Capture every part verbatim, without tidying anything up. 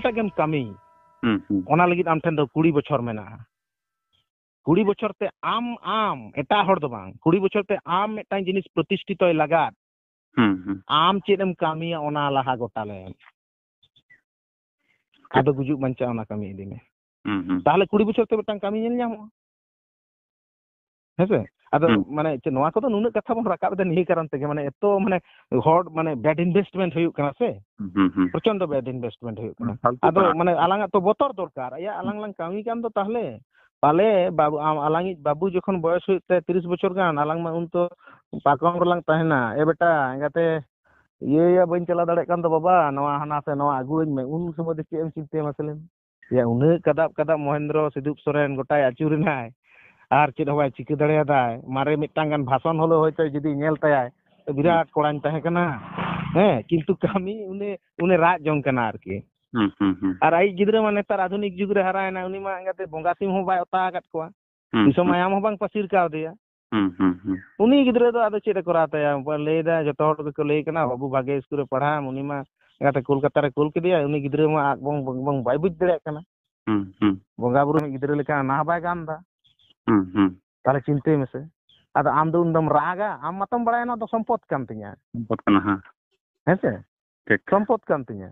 ᱮᱴᱟᱜ ᱜᱮᱢ ᱠᱟᱹᱢᱤ᱾ ᱦᱩᱸ, ᱦᱩᱸ᱾ ᱚᱱᱟ ᱞᱟᱹᱜᱤᱫ ᱟᱢ ᱴᱷᱮᱱ ᱫᱚ ᱠᱩᱲᱤ ᱵᱚᱪᱷᱚᱨ ᱢᱮᱱᱟᱜᱼᱟ᱾ ᱠᱩᱲᱤ ᱵᱚᱪᱷᱚᱨ ᱛᱮ ᱟᱢ, ᱟᱢ, ᱮᱴᱟᱜ ᱦᱚᱲ ᱫᱚ ᱵᱟᱝ, ᱠᱩᱲᱤ ᱵᱚᱪᱷᱚᱨ ᱛᱮ ᱟᱢ ᱢᱤᱫᱴᱟᱝ ᱡᱤᱱᱤᱥ ᱯᱨᱚᱛᱤᱥᱴᱷᱤᱛᱚᱭ ᱞᱟᱜᱟᱫ᱾ ᱦᱩᱸ, ᱦᱩᱸ᱾ ᱟᱢ ᱪᱮᱫ ᱮᱢ ᱠᱟᱹᱢᱤᱭᱟ, ᱚᱱᱟ ᱞᱟᱦᱟ ᱜᱚᱴᱟ ᱞᱮᱢ᱾ ᱴᱷᱤᱠ᱾ ᱟᱫᱚ ᱜᱩᱡᱩᱜ ᱵᱟᱧᱪᱟᱜ ᱚᱱᱟ ᱠᱟᱹᱢᱤ ᱤᱫᱤ ᱢᱮ᱾ ᱦᱩᱸ, ᱦᱩᱸ᱾ ᱛᱟᱦᱚᱞᱮ ᱠᱩᱲᱤ ᱵᱚᱪᱷᱚᱨ ᱛᱮ ᱢᱤᱫᱴᱟᱝ ᱠᱟᱹᱢᱤ ᱧᱮᱞ ᱧᱟᱢᱚᱜᱼᱟ᱾ ᱦᱮᱸ ᱥᱮ? ᱟᱫᱚ ᱦᱩᱸ᱾ ᱢᱟᱱᱮ ᱪᱮᱫ, ᱱᱚᱣᱟ ᱠᱚᱫᱚ ᱱᱩᱱᱟᱹᱜ ᱠᱟᱛᱷᱟ ᱵᱚᱱ ᱨᱟᱠᱟᱵ ᱮᱫᱟ ᱱᱤᱭᱟᱹ ᱠᱟᱨᱚᱱ ᱛᱮᱜᱮ, ᱢᱟᱱᱮ ᱮᱛᱚ ᱢᱟᱱᱮ ᱦᱚᱲ ᱢᱟᱱᱮ bad investment ᱦᱩᱭᱩᱜ ᱠᱟᱱᱟ ᱥᱮ? ᱦᱩᱸ, ᱦᱩᱸ᱾ ᱯᱨᱚᱪᱚᱱᱰᱚ bad investment ᱦᱩᱭᱩᱜ ᱠᱟᱱᱟ᱾ ᱯᱷᱟᱞᱛᱩ ᱟᱫᱚ ᱠᱟᱱᱟ᱾ ᱢᱟᱱᱮ ᱟᱞᱟᱝᱟᱜ ᱛᱚ ᱵᱚᱛᱚᱨ ᱫᱚᱨᱠᱟᱨ, ᱭᱟ ᱟᱞᱟᱝ ᱞᱟᱝ ᱠᱟᱹᱢᱤ ᱠᱟᱱ ᱫᱚ ᱛᱟᱦᱞᱮ, ᱯᱟᱞᱮ ᱵᱟᱵᱩ, ᱟᱢ, ᱟᱞᱟᱝᱤᱡ ᱵᱟᱵᱩ ᱡᱚᱠᱷᱚᱱ ᱵᱚᱭᱚᱥ ᱦᱩᱭᱩᱜ ᱛᱟᱭᱟ ᱛᱤᱨᱤᱥ ᱵᱚᱪᱷᱚᱨ ᱜᱟᱱ, ᱟᱞᱟᱝ ᱢᱟ ᱩᱱ ᱛᱚ ᱯᱟᱨᱠᱚᱢ ᱨᱮᱞᱟᱝ ᱛᱟᱦᱮᱱᱟ᱾ "ᱮ ᱵᱮᱴᱟ, ᱮᱸᱜᱟᱛᱮ ᱤᱭᱟᱹᱭᱟ, ᱵᱟᱹᱧ ᱪᱟᱞᱟᱣ ᱫᱟᱲᱮᱭᱟᱜ ᱠᱟᱱ ᱫᱚ ᱵᱟᱵᱟ, ᱱᱚᱣᱟ ᱦᱟᱱᱟ ᱥᱮ ᱱᱚᱣᱟ ᱟᱹᱜᱩᱣᱟᱹᱧ ᱢᱮ", ᱩᱱ ᱥᱚᱢᱚᱭ ᱫᱚ ᱪᱮᱫ ᱮᱢ ᱪᱤᱱᱛᱟᱹᱭᱟ ᱢᱟᱥᱮ ᱞᱟᱹᱭ ᱢᱮ? ᱭᱟ, ᱩᱱᱟᱹᱜ ᱠᱟᱫᱟᱵ ᱠᱟᱫᱟᱵ ᱢᱚᱦᱮᱱᱫᱨᱚ ᱥᱤᱫᱩᱯ ᱥᱚᱨᱮᱱ ᱜᱚᱴᱟᱭ ᱟᱹᱪᱩᱨᱮᱱᱟᱭ, ᱟᱨ ᱪᱮᱫ ᱦᱚᱸ ᱵᱟᱭ ᱪᱤᱠᱟᱹ ᱫᱟᱲᱮᱭᱟᱫᱟᱭ᱾ ᱢᱟᱨᱮ ᱢᱤᱫᱴᱟᱝ ᱜᱟᱱ ᱵᱷᱟᱥᱚᱱ ᱦᱚᱞᱮ ᱦᱚᱭᱛᱳ ᱡᱩᱫᱤ ᱧᱮᱞ ᱛᱟᱭᱟᱭ, ᱛᱚ ᱵᱤᱨᱟᱴ ᱠᱚᱲᱟᱧ ᱛᱟᱦᱮᱸ ᱠᱟᱱᱟ, ᱦᱮᱸ, ᱠᱤᱱᱛᱩ ᱠᱟᱹᱢᱤ ᱩᱱᱤ, ᱩᱱᱤ ᱨᱟᱜ ᱡᱚᱝ ᱠᱟᱱᱟ ᱟᱨᱠᱤ᱾ ᱦᱩᱸ, ᱦᱩᱸ, ᱦᱩᱸ᱾ ᱟᱨ ᱟᱡᱤᱡ ᱜᱤᱫᱽᱨᱟᱹ ᱢᱟ ᱱᱮᱛᱟᱨ ᱟᱫᱷᱩᱱᱤᱠ ᱡᱩᱜᱽ ᱨᱮ ᱦᱟᱨᱟᱭᱮᱱᱟ, ᱩᱱᱤ ᱢᱟ ᱮᱸᱜᱟᱛᱮ ᱵᱚᱸᱜᱟ ᱥᱤᱢ ᱦᱚᱸ ᱵᱟᱭ ᱚᱛᱟ ᱟᱠᱟᱫ ᱠᱚᱣᱟ, ᱦᱩᱸ, ᱫᱤᱥᱚᱢ ᱦᱩᱸ᱾ ᱟᱭᱟᱢ ᱦᱚᱸ ᱵᱟᱝ ᱯᱟᱹᱥᱤᱨ ᱠᱟᱣᱫᱮᱭᱟ᱾ ᱦᱩᱸ, ᱦᱩᱸ, ᱦᱩᱸ᱾ ᱩᱱᱤ ᱜᱤᱫᱽᱨᱟᱹ ᱫᱚ ᱟᱫᱚ ᱪᱮᱫ ᱮ ᱠᱚᱨᱟᱣ ᱛᱟᱭᱟ? ᱞᱟᱹᱭ ᱫᱟ, ᱡᱚᱛᱚ ᱦᱚᱲ ᱜᱮᱠᱚ ᱞᱟᱹᱭ ᱠᱟᱱᱟ, "ᱵᱟᱹᱵᱩ ᱵᱷᱟᱜᱮ ᱤᱥᱠᱩᱞ ᱨᱮ ᱯᱟᱲᱦᱟᱜ ᱟᱢ", ᱩᱱᱤ ᱢᱟ ᱮᱸᱜᱟᱛᱮ ᱠᱳᱞᱠᱟᱛᱟ ᱨᱮ ᱠᱳᱞ ᱠᱮᱫᱮᱭᱟ, ᱩᱱᱤ ᱜᱤᱫᱽᱨᱟᱹ ᱢᱟ ᱟᱜ ᱵᱚᱝ, ᱵᱚᱝ, ᱵᱚᱝ ᱵᱟᱭ ᱵᱩᱡᱽ ᱫᱟᱲᱮᱭᱟᱜ ᱠᱟᱱᱟ᱾ ᱦᱩᱸ, ᱦᱩᱸ᱾ ᱵᱚᱸᱜᱟ ᱵᱩᱨᱩ ᱨᱤᱱᱤᱡ ᱜᱤᱫᱽᱨᱟᱹ ᱞᱮᱠᱟ ᱚᱱᱟ ᱦᱚᱸ ᱵᱟᱭ ᱜᱟᱱ ᱫᱟ᱾ ᱦᱩᱸ, ᱦᱩᱸ᱾ ᱛᱟᱦᱞᱮ ᱪᱤᱱᱛᱟᱹᱭ ᱢᱮᱥᱮ᱾ ᱟᱫᱚ ᱟᱢ ᱫᱚ ᱩᱱ ᱫᱚᱢ ᱨᱟᱜᱟ, ᱟᱢ ᱢᱟᱛᱚᱢ ᱵᱟᱲᱟᱭᱟ ᱱᱚᱣᱟ ᱫᱚ ᱥᱚᱢᱯᱚᱫ ᱠᱟᱱ ᱛᱤᱧᱟ᱾ ᱥᱚᱢᱯᱚᱫ ᱠᱟᱱᱟ, ᱦᱮᱸ᱾ ᱦᱮᱸ ᱥᱮ? ᱴᱷᱤᱠ᱾ ᱥᱚᱢᱯᱚᱫ ᱠᱟᱱ ᱛᱤᱧᱟ᱾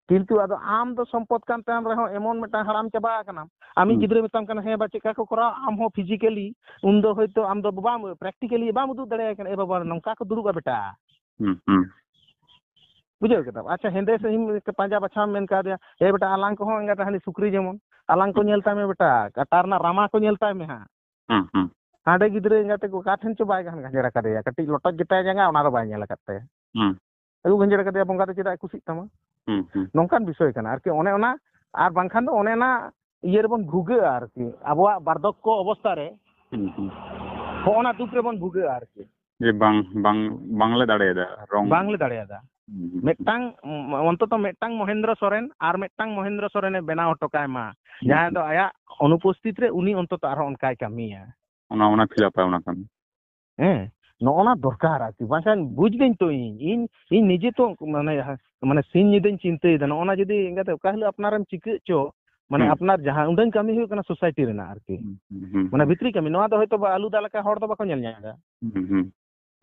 ᱠᱤᱱᱛᱩ ᱟᱫᱚ ᱟᱢ ᱫᱚ ᱥᱚᱢᱯᱚᱫ ᱠᱟᱱ ᱛᱟᱢ ᱨᱮᱦᱚᱸ ᱮᱢᱚᱱ ᱢᱤᱫᱴᱟᱝ ᱦᱟᱲᱟᱢ ᱪᱟᱵᱟ ᱟᱠᱟᱱᱟᱢ, ᱟᱢᱤᱡ ᱦᱩᱸ᱾ ᱜᱤᱫᱽᱨᱟᱹ ᱢᱮᱛᱟᱢ ᱠᱟᱱᱟ, "ᱦᱮᱸ ᱵᱟ, ᱪᱮᱫ ᱠᱟ ᱠᱚ ᱠᱚᱨᱟᱣᱟ?" ᱟᱢ ᱦᱚᱸ physically ᱩᱱ ᱫᱚ ᱦᱚᱭᱛᱳ ᱟᱢ ᱫᱚ ᱵᱟᱢ, practically ᱵᱟᱢ ᱩᱫᱩᱜ ᱫᱟᱲᱮᱭᱟᱭ ᱠᱟᱱᱟ, "ᱮ ᱵᱟᱵᱟ, ᱱᱚᱝᱠᱟ ᱠᱚ ᱫᱩᱲᱩᱵᱼᱟ ᱵᱮᱴᱟ᱾" ᱦᱩᱸ, ᱦᱩᱸ᱾ ᱵᱩᱡᱷᱟᱹᱣ ᱠᱮᱫᱟᱢ? ᱟᱪᱪᱷᱟ, ᱦᱮᱸᱫᱮ ᱥᱤᱢ ᱯᱟᱸᱡᱟ ᱵᱟᱪᱷᱟᱣ ᱢᱮᱱ ᱠᱟᱣᱫᱮᱭᱟ, "ᱮ ᱵᱮᱴᱟ, ᱟᱞᱟᱝ ᱠᱚᱦᱚᱸ ᱮᱸᱜᱟᱛ ᱦᱟᱹᱱᱤ ᱥᱩᱠᱨᱤ ᱡᱮᱢᱚᱱ, ᱟᱞᱟᱝ ᱠᱚ ᱦᱩᱸ᱾ ᱧᱮᱞ ᱛᱟᱭ ᱢᱮ ᱵᱮᱴᱟ, ᱠᱟᱴᱟ ᱨᱮᱱᱟᱜ ᱨᱟᱢᱟ ᱠᱚ ᱧᱮᱞ ᱛᱟᱭ ᱢᱮ ᱦᱟᱸᱜ᱾" ᱦᱩᱸ, ᱦᱩᱸ᱾ ᱦᱟᱸᱰᱮ ᱜᱤᱫᱽᱨᱟᱹ ᱮᱸᱜᱟᱛᱮ ᱚᱠᱟ ᱴᱷᱮᱱ ᱪᱚ ᱵᱟᱭ ᱜᱟᱱ ᱜᱟᱸᱡᱮᱲ ᱟᱠᱟᱫᱮᱭᱟ, ᱠᱟᱹᱴᱤᱡ ᱞᱚᱴᱚᱡ ᱜᱮᱛᱟᱭᱟ ᱡᱟᱸᱜᱟ, ᱚᱱᱟ ᱫᱚ ᱵᱟᱭ ᱧᱮᱞ ᱟᱠᱟᱫ ᱛᱟᱭᱟ᱾ ᱦᱩᱸ᱾ ᱟᱹᱜᱩ ᱜᱟᱸᱡᱮᱲ ᱟᱠᱟᱫᱮᱭᱟ, ᱵᱚᱸᱜᱟ ᱫᱚ ᱪᱮᱫᱟᱜ ᱮ ᱠᱩᱥᱤᱜ ᱛᱟᱢᱟ? ᱦᱩᱸ, ᱦᱩᱸ᱾ ᱱᱚᱝᱠᱟᱱ ᱵᱤᱥᱚᱭ ᱠᱟᱱᱟ ᱟᱨᱠᱤ᱾ ᱚᱱᱮ ᱚᱱᱟ, ᱟᱨ ᱵᱟᱝᱠᱷᱟᱱ ᱫᱚ ᱚᱱᱮ ᱚᱱᱟ ᱤᱭᱟᱹ ᱨᱮᱵᱚᱱ ᱵᱷᱩᱜᱟᱹᱜᱼᱟ ᱟᱨᱠᱤ, ᱟᱵᱚᱣᱟᱜ ᱵᱟᱨᱫᱷᱚᱠᱠᱚ ᱚᱵᱚᱥᱛᱷᱟ ᱨᱮ ᱦᱩᱸ, ᱦᱩᱸ᱾ ᱦᱚᱸᱜᱼᱚ ᱱᱟ ᱫᱩᱠ ᱨᱮᱵᱚᱱ ᱵᱷᱩᱜᱟᱹᱜᱼᱟ ᱟᱨᱠᱤ᱾ ᱡᱮ ᱵᱟᱝ, ᱵᱟᱝ, ᱵᱟᱝᱞᱮ ᱫᱟᱲᱮᱭᱟᱫᱟ, wrong᱾ ᱵᱟᱝᱞᱮ ᱫᱟᱲᱮᱭᱟᱫᱟ᱾ ᱦᱩᱸ, ᱦᱩᱸ᱾ ᱢᱤᱫᱴᱟᱝ, ᱚᱱᱛᱚᱛᱚ ᱢᱤᱫᱴᱟᱝ ᱢᱚᱦᱮᱱᱫᱨᱚ ᱥᱚᱨᱮᱱ ᱟᱨ ᱢᱤᱫᱴᱟᱝ ᱢᱚᱦᱮᱱᱫᱨᱚ ᱥᱚᱨᱮᱱᱮ ᱵᱮᱱᱟᱣ ᱦᱚᱴᱚ ᱠᱟᱭ ᱢᱟ, ᱦᱩᱸ᱾ ᱡᱟᱦᱟᱸᱭ ᱫᱚ ᱟᱭᱟᱜ ᱚᱱᱩᱯᱚᱥᱛᱷᱤᱛ ᱨᱮ ᱩᱱᱤ ᱚᱱᱛᱚᱛᱚ ᱟᱨᱦᱚᱸ ᱚᱱᱠᱟᱭ ᱠᱟᱹᱢᱤᱭᱟ᱾ ᱚᱱᱟ, ᱚᱱᱟ fill up ᱟᱭ ᱚᱱᱟ ᱠᱟᱹᱢᱤ᱾ ᱦᱮᱸ, ᱱᱚᱜᱼᱚ ᱱᱟ ᱫᱚᱨᱠᱟᱨ ᱟᱨᱠᱤ, ᱵᱟᱝᱠᱷᱟᱱ ᱵᱩᱡᱽ ᱫᱟᱹᱧ ᱛᱚ ᱤᱧ, ᱤᱧ, ᱤᱧ ᱱᱤᱡᱮ ᱛᱚ ᱢᱟᱱᱮ ᱢᱟᱱᱮ ᱥᱤᱧ ᱧᱤᱫᱟᱹᱧ ᱪᱤᱱᱛᱟᱹᱭᱮᱫᱟ, ᱱᱚᱜᱼᱚ ᱱᱟ ᱡᱩᱫᱤ ᱮᱸᱜᱟᱛᱮ ᱚᱠᱟ ᱦᱤᱞᱳᱜ ᱟᱯᱱᱟᱨᱮᱢ ᱪᱤᱠᱟᱹᱜ ᱪᱚ, ᱢᱟᱱᱮ ᱦᱩᱸ᱾ ᱟᱯᱱᱟᱨ ᱡᱟᱦᱟᱸ ᱩᱰᱟᱹᱝ ᱠᱟᱹᱢᱤ ᱦᱩᱭᱩᱜ ᱠᱟᱱᱟ ᱥᱳᱥᱟᱭᱴᱤ ᱨᱮᱱᱟᱜ ᱟᱨᱠᱤ, ᱦᱩᱸ, ᱦᱩᱸ, ᱦᱩᱸ, ᱢᱟᱱᱮ ᱦᱩᱸ᱾ ᱵᱷᱤᱛᱨᱤ ᱠᱟᱹᱢᱤ, ᱱᱚᱣᱟ ᱫᱚ ᱦᱚᱭᱛᱳ ᱵᱟ ᱟᱹᱞᱩ ᱫᱟᱜ ᱞᱮᱠᱟ ᱦᱚᱲ ᱫᱚ ᱵᱟᱠᱚ ᱧᱮᱞ ᱧᱟᱢ ᱮᱫᱟ᱾ ᱦᱩᱸ, ᱦᱩᱸ᱾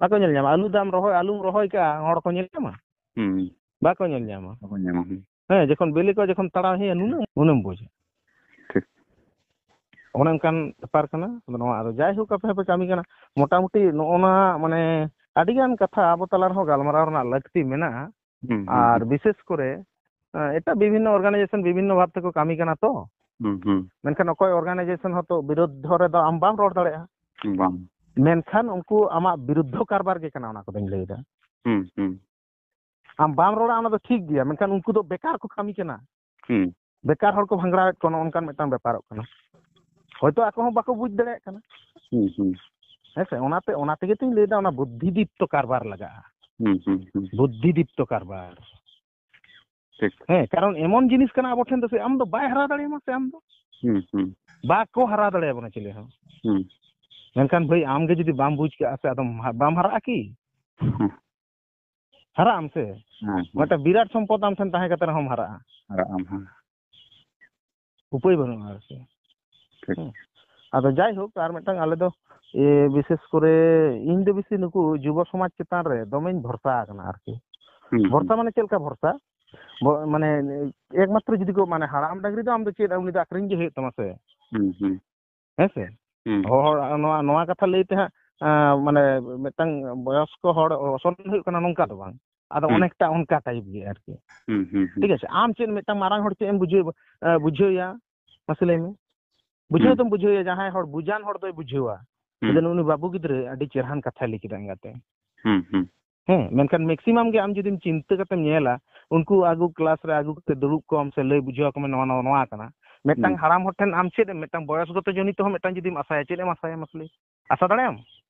ᱵᱟᱠᱚ ᱧᱮᱞ ᱧᱟᱢᱟ᱾ ᱟᱹᱞᱩ ᱫᱟᱢ ᱨᱚᱦᱚᱭ, ᱟᱹᱞᱩᱢ ᱨᱚᱦᱚᱭ ᱠᱟᱜᱼᱟ, ᱦᱚᱲ ᱠᱚ ᱧᱮᱞ ᱧᱟᱢᱟ? ᱦᱩᱸ᱾ ᱵᱟᱠᱚ ᱧᱮᱞ ᱧᱟᱢᱟ᱾ ᱵᱟᱠᱚ ᱧᱟᱢᱟ, ᱦᱩᱸ᱾ ᱦᱮᱸ, ᱡᱚᱠᱷᱚᱱ ᱵᱤᱞᱤ ᱠᱚ ᱡᱚᱠᱷᱚᱱ ᱛᱟᱲᱟᱣ ᱦᱮᱸ ᱱᱩᱱᱟᱹᱜ, ᱩᱱᱟᱹᱜ ᱮᱢ ᱵᱩᱡᱟ᱾ ᱴᱷᱤᱠ᱾ ᱚᱱᱮ ᱚᱱᱠᱟᱱ ᱵᱮᱯᱟᱨ ᱠᱟᱱᱟ᱾ ᱟᱫᱚ ᱱᱚᱣᱟ, ᱟᱫᱚ ᱡᱟᱭᱦᱳᱠ, ᱟᱯᱮ ᱦᱚᱸᱯᱮ ᱠᱟᱹᱢᱤ ᱠᱟᱱᱟ᱾ ᱢᱚᱴᱟᱢᱩᱴᱤ ᱱᱚᱜᱼᱚ ᱱᱟ, ᱢᱟᱱᱮ, ᱟᱹᱰᱤᱜᱟᱱ ᱠᱟᱛᱷᱟ ᱟᱵᱚ ᱛᱟᱞᱟ ᱨᱮᱦᱚᱸ ᱜᱟᱞᱢᱟᱨᱟᱣ ᱨᱮᱱᱟᱜ ᱞᱟᱹᱠᱛᱤ ᱢᱮᱱᱟᱜᱼᱟ᱾ ᱦᱩᱸ, ᱦᱩᱸ, ᱟᱨ ᱦᱩᱸ᱾ ᱵᱤᱥᱮᱥ ᱠᱚᱨᱮ, ᱮᱸ, ᱮᱴᱟᱜ ᱵᱤᱵᱷᱤᱱᱱᱚ organization ᱵᱤᱵᱷᱤᱱᱱᱚ ᱵᱷᱟᱵ ᱛᱮᱠᱚ ᱠᱟᱹᱢᱤ ᱠᱟᱱᱟ ᱛᱚ᱾ ᱦᱩᱸ, ᱦᱩᱸ᱾ ᱢᱮᱱᱠᱷᱟᱱ ᱚᱠᱚᱭ organization ᱦᱚᱸᱛᱚ ᱵᱤᱨᱩᱫᱽᱫᱷᱚ ᱨᱮᱫᱚ ᱟᱢ ᱵᱟᱢ ᱨᱚᱲ ᱫᱟᱲᱮᱭᱟᱜᱼᱟ᱾ ᱵᱟᱝ᱾ ᱢᱮᱱᱠᱷᱟᱱ ᱩᱱᱠᱩ ᱟᱢᱟᱜ ᱵᱤᱨᱩᱫᱽᱫᱷᱚ ᱠᱟᱨᱵᱟᱨ ᱜᱮ ᱠᱟᱱᱟ, ᱚᱱᱟ ᱠᱚᱫᱚᱧ ᱞᱟᱹᱭᱫᱟ᱾ ᱦᱩᱸ, ᱦᱩᱸ᱾ ᱟᱢ ᱵᱟᱢ ᱨᱚᱲᱟ, ᱚᱱᱟ ᱫᱚ ᱴᱷᱤᱠ ᱜᱮᱭᱟ, ᱢᱮᱱᱠᱷᱟᱱ ᱩᱱᱠᱩ ᱫᱚ ᱵᱮᱠᱟᱨ ᱠᱚ ᱠᱟᱹᱢᱤ ᱠᱟᱱᱟ᱾ ᱦᱩᱸ᱾ ᱵᱮᱠᱟᱨ ᱦᱚᱲ ᱠᱚ ᱵᱷᱟᱝᱜᱽᱲᱟᱣᱮᱫ ᱠᱚᱣᱟ, ᱱᱚᱜᱼᱚ ᱱᱚᱝᱠᱟᱱ ᱢᱤᱫᱴᱟᱝ ᱵᱮᱯᱟᱨᱚᱜ ᱠᱟᱱᱟ᱾ ᱦᱚᱭᱛᱳ ᱟᱠᱚ ᱦᱚᱸ ᱵᱟᱠᱚ ᱵᱩᱡᱽ ᱫᱟᱲᱮᱭᱟᱜ ᱠᱟᱱᱟ᱾ ᱦᱩᱸ, ᱦᱩᱸ᱾ ᱦᱮᱸ ᱥᱮ? ᱚᱱᱟᱛᱮ, ᱚᱱᱟ ᱛᱮᱜᱮ ᱛᱤᱧ ᱞᱟᱹᱭᱫᱟ, ᱚᱱᱟ ᱵᱩᱫᱽᱫᱷᱤ ᱫᱤᱯᱛᱚ ᱠᱟᱨᱵᱟᱨ ᱞᱟᱜᱟᱜᱼᱟ᱾ ᱦᱩᱸ, ᱦᱩᱸ, ᱦᱩᱸ᱾ ᱵᱩᱫᱽᱫᱷᱤ ᱫᱤᱯᱛᱚ ᱠᱟᱨᱵᱟᱨ᱾ ᱴᱷᱤᱠ᱾ ᱦᱮᱸ, ᱠᱟᱨᱚᱱ ᱮᱢᱚᱱ ᱡᱤᱱᱤᱥ ᱠᱟᱱᱟ ᱟᱵᱚ ᱴᱷᱮᱱ ᱫᱚ, ᱥᱮ ᱟᱢ ᱫᱚ ᱵᱟᱭ ᱦᱟᱨᱟ ᱫᱟᱲᱮᱭᱟᱢᱟ ᱥᱮ ᱟᱢ ᱫᱚ᱾ ᱦᱩᱸ, ᱦᱩᱸ᱾ ᱵᱟᱠᱚ ᱦᱟᱨᱟ ᱫᱟᱲᱮᱭᱟᱵᱚᱱᱟ ᱪᱤᱞᱤ ᱦᱚᱸ᱾ ᱦᱩᱸ᱾ ᱢᱮᱱᱠᱷᱟᱱ ᱵᱷᱟᱹᱭ, ᱟᱢ ᱜᱮ ᱡᱩᱫᱤ ᱵᱟᱢ ᱵᱩᱡᱽ ᱠᱟᱜᱼᱟ ᱥᱮ, ᱟᱫᱚᱢ ᱦᱟ-, ᱵᱟᱢ ᱦᱟᱨᱟᱜᱼᱟ ᱠᱤ? ᱦᱩᱸ᱾ ᱦᱟᱨᱟᱜ ᱟᱢ ᱥᱮ? ᱦᱩᱸ, ᱦᱩᱸ᱾ ᱢᱤᱫᱴᱟᱝ ᱵᱤᱨᱟᱴ ᱥᱚᱢᱯᱚᱫ ᱟᱢ ᱴᱷᱮᱱ ᱛᱟᱦᱮᱸ ᱠᱟᱛᱮ ᱨᱮᱦᱚᱸᱢ ᱦᱟᱨᱟᱜᱼᱟ᱾ ᱦᱟᱨᱟᱜ ᱟᱢ, ᱦᱮᱸ᱾ ᱩᱯᱟᱹᱭ ᱵᱟᱹᱱᱩᱜᱼᱟ ᱟᱨᱠᱤ᱾ ᱴᱷᱤᱠ᱾ ᱦᱮᱸ᱾ ᱟᱫᱚ ᱡᱟᱭᱦᱳᱠ, ᱟᱨ ᱢᱤᱫᱴᱟᱝ ᱟᱞᱮ ᱫᱚ, ᱮ, ᱵᱤᱥᱮᱥ ᱠᱚᱨᱮ ᱤᱧ ᱫᱚ ᱵᱮᱥᱤ ᱱᱩᱠᱩ ᱡᱩᱵᱚ ᱥᱚᱢᱟᱡᱽ ᱪᱮᱛᱟᱱ ᱨᱮ ᱫᱚᱢᱮᱧ ᱵᱷᱚᱨᱥᱟ ᱟᱠᱟᱱᱟ ᱟᱨᱠᱤ᱾ ᱦᱩᱸ, ᱦᱩᱸ᱾ ᱵᱷᱚᱨᱥᱟ ᱢᱟᱱᱮ ᱪᱮᱫ ᱞᱮᱠᱟ ᱵᱷᱚᱨᱥᱟ? ᱵᱚ-, ᱢᱟᱱᱮ ᱮᱠᱢᱟᱛᱨᱚ ᱡᱩᱫᱤ ᱠᱚ, ᱢᱟᱱᱮ ᱦᱟᱲᱟᱢ ᱰᱟᱝᱨᱤ ᱫᱚ ᱟᱢ ᱫᱚ ᱪᱮᱫ, ᱩᱱᱤ ᱫᱚ ᱟᱠᱷᱨᱤᱧ ᱜᱮ ᱦᱩᱭᱩᱜ ᱛᱟᱢᱟ ᱥᱮ᱾ ᱦᱩᱸ, ᱦᱩᱸ᱾ ᱦᱮᱸ ᱥᱮ? ᱦᱩᱸ᱾ ᱦᱚᱲ, ᱱᱚᱣᱟ, ᱱᱚᱣᱟ ᱠᱟᱛᱷᱟ ᱞᱟᱹᱭ ᱛᱮ ᱦᱟᱸᱜ, ᱟᱸ, ᱢᱟᱱᱮ ᱢᱤᱫᱴᱟᱝ ᱵᱚᱭᱚᱥᱠᱚ ᱦᱚᱲ ᱚᱥᱚᱱᱢᱟᱱ ᱦᱩᱭᱩᱜ ᱠᱟᱱᱟ, ᱱᱚᱝᱠᱟ ᱫᱚ ᱵᱟᱝ᱾ ᱟᱫᱚ ᱦᱩᱸ᱾ ᱚᱱᱮᱠᱴᱟ ᱚᱱᱠᱟ ᱴᱟᱭᱤᱯ ᱜᱮ ᱟᱨᱠᱤ᱾ ᱦᱩᱸ, ᱦᱩᱸ, ᱦᱩᱸ᱾ ᱴᱷᱤᱠ ᱟᱪᱷᱮ? ᱟᱢ ᱪᱮᱫ ᱢᱤᱫᱴᱟᱝ ᱢᱟᱨᱟᱝ ᱦᱚᱲ ᱪᱮᱫ ᱮᱢ ᱵᱩᱡᱷᱟᱹᱣ, ᱮ, ᱵᱩᱡᱷᱟᱹᱣᱭᱟ? ᱢᱟᱥᱮ ᱞᱟᱹᱭ ᱢᱮ᱾ ᱵᱩᱡᱷᱟᱹᱣ ᱦᱩᱸ᱾ ᱫᱚᱢ ᱵᱩᱡᱷᱟᱹᱣᱭᱟ, ᱡᱟᱦᱟᱸᱭ ᱦᱚᱲ ᱵᱩᱡᱟᱱ ᱦᱚᱲ ᱫᱚᱭ ᱵᱩᱡᱷᱟᱹᱣᱟ᱾ ᱦᱩᱸ᱾ ᱡᱮ ᱱᱩᱜᱼᱩ ᱱᱩᱭ ᱵᱟᱹᱵᱩ ᱜᱤᱫᱽᱨᱟᱹ ᱟᱹᱰᱤ ᱪᱮᱦᱨᱟᱱ ᱠᱟᱛᱷᱟᱭ ᱞᱟᱹᱭ ᱠᱮᱫᱟ ᱮᱸᱜᱟᱛᱮ᱾ ᱦᱩᱸ, ᱦᱩᱸ᱾ ᱦᱮᱸ, ᱢᱮᱱᱠᱷᱟᱱ maximum ᱜᱮ ᱟᱢ ᱡᱩᱫᱤᱢ ᱪᱤᱱᱛᱟᱹ ᱠᱟᱛᱮᱢ ᱧᱮᱞᱟ, ᱩᱱᱠᱩ ᱟᱹᱜᱩ class ᱨᱮ ᱟᱹᱜᱩ ᱠᱟᱛᱮ ᱫᱩᱲᱩᱵ ᱠᱚᱢ ᱥᱮ ᱞᱟᱹᱭ ᱵᱩᱡᱷᱟᱹᱣ ᱟᱠᱚ ᱢᱮ, ᱱᱚᱣᱟ, ᱱᱚᱣᱟ, ᱱᱚᱣᱟ ᱠᱟᱱᱟ᱾ ᱢᱤᱫᱴᱟᱝ ᱦᱩᱸ᱾ ᱦᱟᱲᱟᱢ ᱦᱚᱲ ᱴᱷᱮᱱ ᱟᱢ ᱪᱮᱫ ᱮᱢ, ᱢᱤᱫᱴᱟᱝ ᱵᱚᱭᱚᱥᱜᱚᱛᱚ ᱡᱚᱱᱤᱛᱚ ᱦᱚᱸ ᱢᱤᱫᱴᱟᱝ ᱡᱩᱫᱤᱢ ᱟᱥᱟᱭᱟ, ᱪᱮᱫ ᱮᱢ ᱟᱥᱟᱭᱟ ᱢᱟᱥᱮ ᱞᱟᱹᱭ? ᱟᱥᱟ ᱫᱟᱲᱮᱭᱟᱜ ᱟᱢ?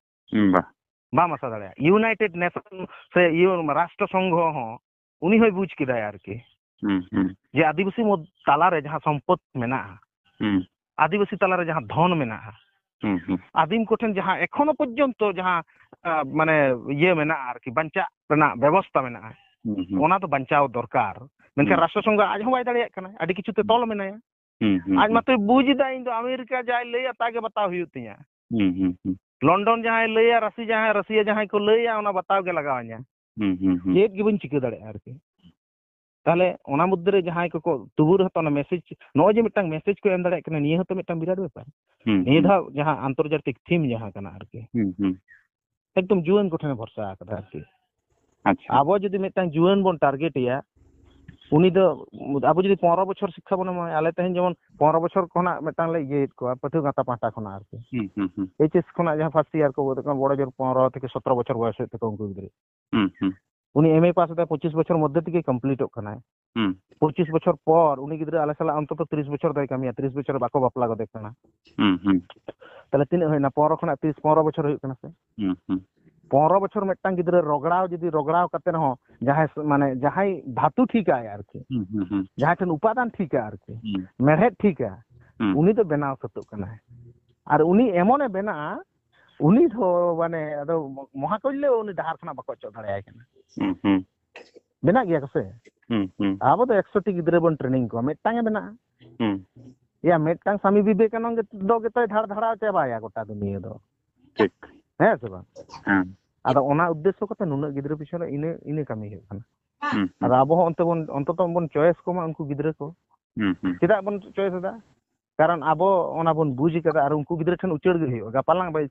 ᱦᱩᱸ, ᱵᱟ᱾ ᱵᱟᱢ ᱟᱥᱟ ᱫᱟᱲᱮᱭᱟᱜᱼᱟ᱾ United Nation ᱥᱮ ᱤᱭᱟᱹ ᱨᱟᱥᱴᱨᱚ ᱥᱚᱝᱜᱷᱚ ᱦᱚᱸ ᱩᱱᱤ ᱦᱚᱸᱭ ᱵᱩᱡᱽ ᱠᱮᱫᱟᱭ ᱟᱨᱠᱤ᱾ ᱦᱩᱸ, ᱦᱩᱸ᱾ ᱡᱮ ᱟᱹᱫᱤᱵᱟᱹᱥᱤ ᱢᱚᱫᱽ-, ᱛᱟᱞᱟᱨᱮ ᱡᱟᱦᱟᱸ ᱥᱚᱢᱯᱚᱫ ᱢᱮᱱᱟᱜᱼᱟ, ᱦᱩᱸ᱾ ᱟᱹᱫᱤᱵᱟᱹᱥᱤ ᱛᱟᱞᱟᱨᱮ ᱡᱟᱦᱟᱸ ᱫᱷᱚᱱ ᱢᱮᱱᱟᱜᱼᱟ, ᱦᱩᱸ, ᱦᱩᱸ᱾ ᱟᱹᱫᱤᱢ ᱠᱚᱴᱷᱮᱱ ᱡᱟᱦᱟᱸ ᱮᱠᱷᱚᱱᱳ ᱯᱚᱨᱡᱚᱱᱛᱚ ᱡᱟᱦᱟᱸ, ᱟ, ᱢᱟᱱᱮ ᱤᱭᱟᱹ ᱢᱮᱱᱟᱜᱼᱟ ᱟᱨᱠᱤ, ᱵᱟᱧᱪᱟᱜ ᱨᱮᱱᱟᱜ ᱵᱮᱵᱚᱥᱛᱟ ᱢᱮᱱᱟᱜᱼᱟ, ᱦᱩᱸ, ᱦᱩᱸ᱾ ᱚᱱᱟ ᱫᱚ ᱵᱟᱧᱪᱟᱣ ᱫᱚᱨᱠᱟᱨ᱾ ᱢᱮᱱᱠᱷᱟᱱ ᱦᱩᱸ᱾ ᱨᱟᱥᱴᱨᱚ ᱥᱚᱝᱜᱷᱚ ᱟᱡ ᱦᱚᱸ ᱵᱟᱭ ᱫᱟᱲᱮᱭᱟᱜ ᱠᱟᱱᱟ, ᱟᱹᱰᱤ ᱠᱤᱪᱷᱩ ᱛᱮ ᱦᱩᱸ᱾ ᱛᱚᱞ ᱢᱮᱱᱟᱭᱟ᱾ ᱦᱩᱸ, ᱦᱩᱸ, ᱟᱡ ᱦᱩᱸ᱾ ᱢᱟᱛᱚᱭ ᱵᱩᱡᱽ ᱮᱫᱟ, ᱤᱧ ᱫᱚ ᱟᱢᱮᱨᱤᱠᱟ ᱡᱟᱭ ᱞᱟᱹᱭᱟ ᱛᱟᱭ ᱜᱮ ᱵᱟᱛᱟᱣ ᱦᱩᱭᱩᱜ ᱛᱤᱧᱟ᱾ ᱦᱩᱸ, ᱦᱩᱸ, ᱦᱩᱸ᱾ ᱞᱚᱱᱰᱚᱱ ᱡᱟᱦᱟᱸᱭ ᱞᱟᱹᱭᱟ, ᱨᱟᱥᱤ ᱡᱟᱦᱟᱸᱭ, ᱨᱟᱥᱤᱭᱟ ᱡᱟᱦᱟᱸᱭ ᱠᱚ ᱞᱟᱹᱭᱟ, ᱚᱱᱟ ᱵᱟᱛᱟᱣ ᱜᱮ ᱞᱟᱜᱟᱣ ᱤᱧᱟ᱾ ᱦᱩᱸ, ᱦᱩᱸ, ᱦᱩᱸ᱾ ᱪᱮᱫ ᱜᱮ ᱵᱟᱹᱧ ᱪᱤᱠᱟᱹ ᱫᱟᱲᱮᱭᱟᱜᱼᱟ ᱟᱨᱠᱤ᱾ ᱛᱟᱦᱞᱮ ᱚᱱᱟ ᱢᱚᱫᱽᱫᱷᱮ ᱨᱮ ᱡᱟᱦᱟᱸᱭ ᱠᱚᱠᱚ ᱛᱩᱵᱩ ᱨᱮᱦᱚᱸ ᱛᱚ ᱚᱱᱟ ᱢᱮᱥᱮᱡᱽ, ᱱᱚᱜᱼᱚᱭ ᱡᱮ ᱢᱤᱫᱴᱟᱝ ᱢᱮᱥᱮᱡᱽ ᱠᱚ ᱮᱢ ᱫᱟᱲᱮᱭᱟᱜ ᱠᱟᱱᱟ, ᱱᱤᱭᱟᱹ ᱦᱚᱸᱛᱚ ᱢᱤᱫᱴᱟᱝ ᱵᱤᱨᱟᱴ ᱵᱮᱯᱟᱨ᱾ ᱦᱩᱸ, ᱱᱤᱭᱟᱹ ᱦᱩᱸ᱾ ᱫᱷᱟᱣ ᱡᱟᱦᱟᱸ ᱟᱱᱛᱚᱨᱡᱟᱛᱤᱠ ᱛᱷᱤᱢ ᱡᱟᱦᱟᱸ ᱠᱟᱱᱟ ᱟᱨᱠᱤ, ᱦᱩᱸ, ᱦᱩᱸ᱾ ᱮᱠᱫᱚᱢ ᱡᱩᱣᱟᱹᱱ ᱠᱚᱴᱷᱮᱱᱮ ᱵᱷᱚᱨᱥᱟ ᱟᱠᱟᱫᱟ ᱟᱨᱠᱤ᱾ ᱟᱪᱪᱷᱟ᱾ ᱟᱵᱚ ᱡᱩᱫᱤ ᱢᱤᱫᱴᱟᱝ ᱡᱩᱣᱟᱹᱱ ᱵᱚᱱ ᱴᱟᱨᱜᱮᱴ ᱮᱭᱟ, ᱩᱱᱤ ᱫᱚ, ᱟᱵᱚ ᱡᱩᱫᱤ ᱯᱚᱱᱨᱚ ᱵᱚᱪᱷᱚᱨ ᱥᱤᱠᱠᱷᱟ ᱵᱚᱱ ᱮᱢᱟᱭᱟ, ᱟᱞᱮ ᱛᱮᱦᱮᱧ ᱡᱮᱢᱚᱱ ᱯᱚᱱᱨᱚ ᱵᱚᱪᱷᱚᱨ ᱠᱷᱚᱱᱟᱜ ᱢᱤᱫᱴᱟᱝ ᱞᱮ ᱤᱭᱟᱹᱭᱮᱫ ᱠᱚᱣᱟ ᱯᱟᱹᱴᱷᱩᱣᱟᱹ ᱜᱟᱶᱛᱟ ᱯᱟᱦᱴᱟ ᱠᱷᱚᱱᱟᱜ ᱟᱨᱠᱤ᱾ ᱦᱩᱸ, ᱦᱩᱸ, ᱦᱩᱸ᱾ ᱮᱭᱤᱪ ᱮᱥ ᱠᱷᱚᱱᱟᱜ ᱡᱟᱦᱟᱸ ᱯᱷᱟᱥᱴ ᱤᱭᱟᱨ ᱠᱚ ᱵᱚᱲᱚ ᱡᱳᱨ ᱯᱚᱱᱨᱚ ᱛᱷᱮᱠᱮ ᱥᱚᱛᱨᱚ ᱵᱚᱪᱷᱚᱨ ᱵᱚᱭᱚᱥ ᱦᱩᱭᱩᱜ ᱛᱟᱠᱚᱣᱟ ᱩᱱᱠᱩ ᱜᱤᱫᱽᱨᱟᱹ᱾ ᱦᱩᱸ, ᱦᱩᱸ᱾ ᱩᱱᱤ ᱮᱢ ᱮ ᱯᱟᱥ ᱮᱫᱟᱭ, ᱯᱚᱸᱪᱤᱥ ᱵᱚᱪᱷᱚᱨ ᱢᱚᱫᱽᱫᱷᱮ ᱛᱮᱜᱮ ᱠᱚᱢᱯᱞᱤᱴᱚᱜ ᱠᱟᱱᱟᱭ᱾ ᱦᱩᱸ᱾ ᱯᱚᱸᱪᱤᱥ ᱵᱚᱪᱷᱚᱨ ᱯᱚᱨ ᱩᱱᱤ ᱜᱤᱫᱽᱨᱟᱹ ᱟᱞᱮ ᱥᱟᱞᱟᱜ ᱚᱱᱛᱚᱛᱚ ᱛᱤᱨᱤᱥ ᱵᱚᱪᱷᱚᱨ ᱫᱚᱭ ᱠᱟᱹᱢᱤᱭᱟ, ᱛᱤᱨᱤᱥ ᱵᱚᱪᱷᱚᱨ ᱵᱟᱠᱚ ᱵᱟᱯᱞᱟ ᱜᱚᱫᱮ ᱠᱟᱱᱟ᱾ ᱦᱩᱸ, ᱦᱩᱸ᱾ ᱛᱟᱦᱞᱮ ᱛᱤᱱᱟᱹᱜ ᱦᱩᱭᱱᱟ? ᱯᱚᱱᱨᱚ ᱠᱷᱚᱱᱟᱜ ᱛᱤᱨᱤᱥ, ᱯᱚᱱᱨᱚ ᱵᱚᱪᱷᱚᱨ ᱦᱩᱭᱩᱜ ᱠᱟᱱᱟ ᱥᱮ? ᱦᱩᱸ, ᱦᱩᱸ᱾ ᱯᱚᱱᱨᱚ ᱵᱚᱪᱷᱚᱨ ᱢᱤᱫᱴᱟᱝ ᱜᱤᱫᱽᱨᱟᱹ ᱨᱚᱜᱽᱲᱟᱣ, ᱡᱩᱫᱤ ᱨᱚᱜᱽᱲᱟᱣ ᱠᱟᱛᱮ ᱨᱮᱦᱚᱸ ᱡᱟᱦᱟᱸᱭ ᱥ-, ᱢᱟᱱᱮ ᱡᱟᱦᱟᱸᱭ ᱫᱷᱟᱛᱩ ᱴᱷᱤᱠᱟᱭ ᱟᱨᱠᱤ, ᱦᱩᱸ, ᱦᱩᱸ, ᱦᱩᱸ᱾ ᱡᱟᱦᱟᱸᱭ ᱴᱷᱮᱱ ᱩᱯᱟᱫᱟᱱ ᱴᱷᱤᱠᱟ ᱟᱨᱠᱤ, ᱦᱩᱸ᱾ ᱢᱮᱲᱦᱮᱫ ᱴᱷᱤᱠᱟ, ᱦᱩᱸ᱾ ᱩᱱᱤ ᱫᱚ ᱵᱮᱱᱟᱣ ᱥᱟᱹᱛᱚᱜ ᱠᱟᱱᱟᱭ᱾ ᱟᱨ ᱩᱱᱤ ᱮᱢᱚᱱᱮ ᱵᱮᱱᱟᱜᱼᱟ, ᱩᱱᱤ ᱫᱚ ᱢᱟᱱᱮ ᱟᱫᱚ ᱢᱚᱦᱟᱠᱚᱭᱞᱮ ᱩᱱᱤ ᱰᱟᱦᱟᱨ ᱠᱷᱚᱱᱟᱜ ᱵᱟᱠᱚ ᱚᱪᱚᱜ ᱫᱟᱲᱮᱭᱟᱭ ᱠᱟᱱᱟ᱾ ᱦᱩᱸ, ᱦᱩᱸ᱾ ᱵᱮᱱᱟᱜ ᱜᱮᱭᱟ ᱠᱚ ᱥᱮ? ᱦᱩᱸ, ᱦᱩᱸ᱾ ᱟᱵᱚ ᱫᱚ ᱮᱠᱥᱚ ᱴᱤ ᱜᱤᱫᱽᱨᱟᱹ ᱵᱚᱱ ᱴᱨᱮᱱᱤᱝ ᱠᱚᱣᱟ, ᱢᱤᱫᱴᱟᱝ ᱮ ᱵᱮᱱᱟᱜᱼᱟ᱾ ᱦᱩᱸ᱾ ᱮᱭᱟ, ᱢᱤᱫᱴᱟᱝ ᱥᱟᱢᱤ ᱵᱤᱵᱮᱠᱟᱱᱚᱱᱫ ᱫᱚ ᱜᱮᱛᱚᱭ ᱫᱷᱟᱲ ᱫᱷᱟᱲᱟᱣ ᱪᱟᱵᱟᱭᱟ ᱜᱚᱴᱟ ᱫᱩᱱᱤᱭᱟᱹ ᱫᱚ᱾ ᱴᱷᱤᱠ᱾ ᱦᱮᱸ ᱥᱮ ᱵᱟᱝ? ᱦᱮᱸ᱾ ᱟᱫᱚ ᱚᱱᱟ ᱩᱫᱽᱫᱮᱥᱥᱚ ᱠᱟᱛᱮ ᱱᱩᱱᱟᱹᱜ ᱜᱤᱫᱽᱨᱟᱹ ᱯᱤᱪᱷᱚᱱ ᱨᱮ ᱤᱱᱟᱹ, ᱤᱱᱟᱹ ᱠᱟᱹᱢᱤ ᱦᱩᱭᱩᱜ ᱠᱟᱱᱟ᱾ ᱦᱩᱸ, ᱦᱩᱸ᱾ ᱟᱫᱚ ᱟᱵᱚ ᱦᱚᱸ ᱚᱱᱛᱮ ᱵᱚᱱ, ᱚᱱᱛᱚᱛᱚ ᱵᱚᱱ ᱪᱚᱭᱮᱥ ᱠᱚᱢᱟ ᱩᱱᱠᱩ ᱜᱤᱫᱽᱨᱟᱹ ᱠᱚ᱾ ᱦᱩᱸ, ᱦᱩᱸ᱾ ᱪᱮᱫᱟᱜ ᱵᱚᱱ ᱪᱚᱭᱮᱥ ᱮᱫᱟ? ᱠᱟᱨᱚᱱ ᱟᱵᱚ ᱚᱱᱟ ᱵᱚᱱ ᱵᱩᱡᱽ ᱠᱟᱫᱟ ᱟᱨ ᱩᱱᱠᱩ ᱜᱤᱫᱽᱨᱟᱹ ᱴᱷᱮᱱ ᱩᱪᱟᱹᱲ ᱜᱮ ᱦᱩᱭᱩᱜᱼᱟ᱾ ᱜᱟᱯᱟᱞᱟᱝ ᱵᱟᱭ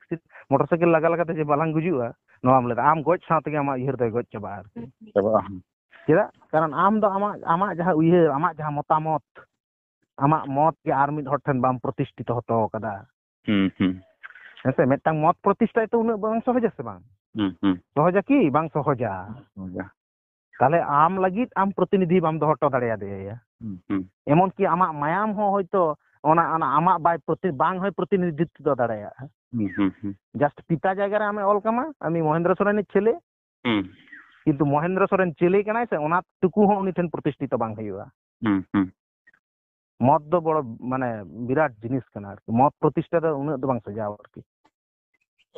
ᱢᱚᱴᱚᱨ ᱥᱟᱭᱠᱮᱞ ᱞᱟᱜᱟ ᱞᱟᱜᱟ ᱛᱮ ᱡᱮ ᱵᱟᱞᱟᱝ ᱜᱩᱡᱩᱜᱼᱟ, ᱱᱚᱣᱟᱢ ᱞᱟᱹᱭᱫᱟ᱾ ᱟᱢ ᱜᱚᱡ ᱥᱟᱶ ᱛᱮᱜᱮ ᱟᱢᱟᱜ ᱩᱭᱦᱟᱹᱨ ᱫᱚᱭ ᱜᱚᱡ ᱪᱟᱵᱟᱜᱼᱟ ᱟᱨᱠᱤ᱾ ᱪᱟᱵᱟᱜᱼᱟ᱾ ᱪᱮᱫᱟᱜ? ᱠᱟᱨᱚᱱ ᱟᱢ ᱫᱚ ᱟᱢᱟᱜ, ᱟᱢᱟᱜ ᱡᱟᱦᱟᱸ ᱩᱭᱦᱟᱹᱨ, ᱟᱢᱟᱜ ᱡᱟᱦᱟᱸ ᱢᱚᱛᱟᱢᱚᱛ, ᱟᱢᱟᱜ ᱢᱚᱛ ᱜᱮ ᱟᱨ ᱢᱤᱫ ᱦᱚᱲ ᱴᱷᱮᱱ ᱵᱟᱢ ᱯᱨᱚᱛᱤᱥᱴᱷᱤᱛᱚ ᱦᱚᱴᱚ ᱠᱟᱫᱟ᱾ ᱦᱩᱸ, ᱦᱩᱸ᱾ ᱦᱮᱸ ᱥᱮ? ᱢᱤᱫᱴᱟᱝ ᱢᱚᱛ ᱯᱨᱚᱛᱤᱥᱴᱷᱟ ᱛᱚ ᱩᱱᱟᱹᱜ ᱵᱟᱝ ᱥᱚᱦᱚᱡᱟ ᱥᱮ ᱵᱟᱝ? ᱦᱩᱸ, ᱦᱩᱸ᱾ ᱥᱚᱦᱚᱡᱟ ᱠᱤ? ᱵᱟᱝ ᱥᱚᱦᱚᱡᱟ᱾ ᱥᱚᱦᱚᱡᱟ᱾ ᱛᱟᱦᱞᱮ ᱟᱢ ᱞᱟᱹᱜᱤᱫ ᱟᱢ ᱯᱨᱚᱛᱤᱱᱤᱫᱷᱤ ᱵᱟᱢ ᱫᱚᱦᱚ ᱦᱚᱴᱚ ᱫᱟᱲᱮᱭᱟᱫᱮᱭᱟ᱾ ᱦᱩᱸ, ᱦᱩᱸ᱾ ᱮᱢᱚᱱ ᱠᱤ ᱟᱢᱟᱜ ᱢᱟᱭᱟᱢ ᱦᱚᱸ ᱦᱚᱭᱛᱳ ᱚᱱᱟ, ᱚᱱᱟ ᱟᱢᱟᱜ ᱵᱟᱭ ᱯᱨᱚᱛᱤ-, ᱵᱟᱝ ᱦᱚᱸᱭ ᱯᱨᱚᱛᱤᱱᱤᱫᱷᱤᱛᱛᱚ ᱫᱟᱲᱮᱭᱟᱜᱼᱟ᱾ ᱦᱩᱸ, ᱦᱩᱸ, ᱦᱩᱸ᱾ Just ᱯᱤᱛᱟ ᱡᱟᱭᱜᱟ ᱨᱮ ᱟᱢᱮ ᱚᱞ ᱠᱟᱢᱟ, ᱩᱱᱤ ᱢᱚᱦᱮᱱᱫᱨᱚ ᱥᱚᱨᱮᱱᱤᱡ ᱪᱮᱞᱮ᱾ ᱦᱩᱸ᱾ ᱠᱤᱱᱛᱩ ᱢᱚᱦᱮᱱᱫᱨᱚ ᱥᱚᱨᱮᱱ ᱪᱮᱞᱮ ᱠᱟᱱᱟᱭ ᱥᱮ, ᱚᱱᱟ ᱴᱩᱠᱩ ᱦᱚᱸ ᱩᱱᱤ ᱴᱷᱮᱱ ᱯᱨᱚᱛᱤᱥᱴᱷᱤᱛᱚ ᱵᱟᱝ ᱦᱩᱭᱩᱜᱼᱟ᱾ ᱦᱩᱸ, ᱦᱩᱸ᱾ ᱢᱚᱛ ᱫᱚ ᱵᱚᱲᱚ, ᱢᱟᱱᱮ, ᱵᱤᱨᱟᱴ ᱡᱤᱱᱤᱥ ᱠᱟᱱᱟ ᱟᱨᱠᱤ᱾ ᱢᱚᱛ ᱯᱨᱚᱛᱤᱥᱴᱷᱟ ᱫᱚ ᱩᱱᱟᱹᱜ ᱫᱚ ᱵᱟᱝ ᱥᱟᱡᱟᱣᱟ ᱟᱨᱠᱤ᱾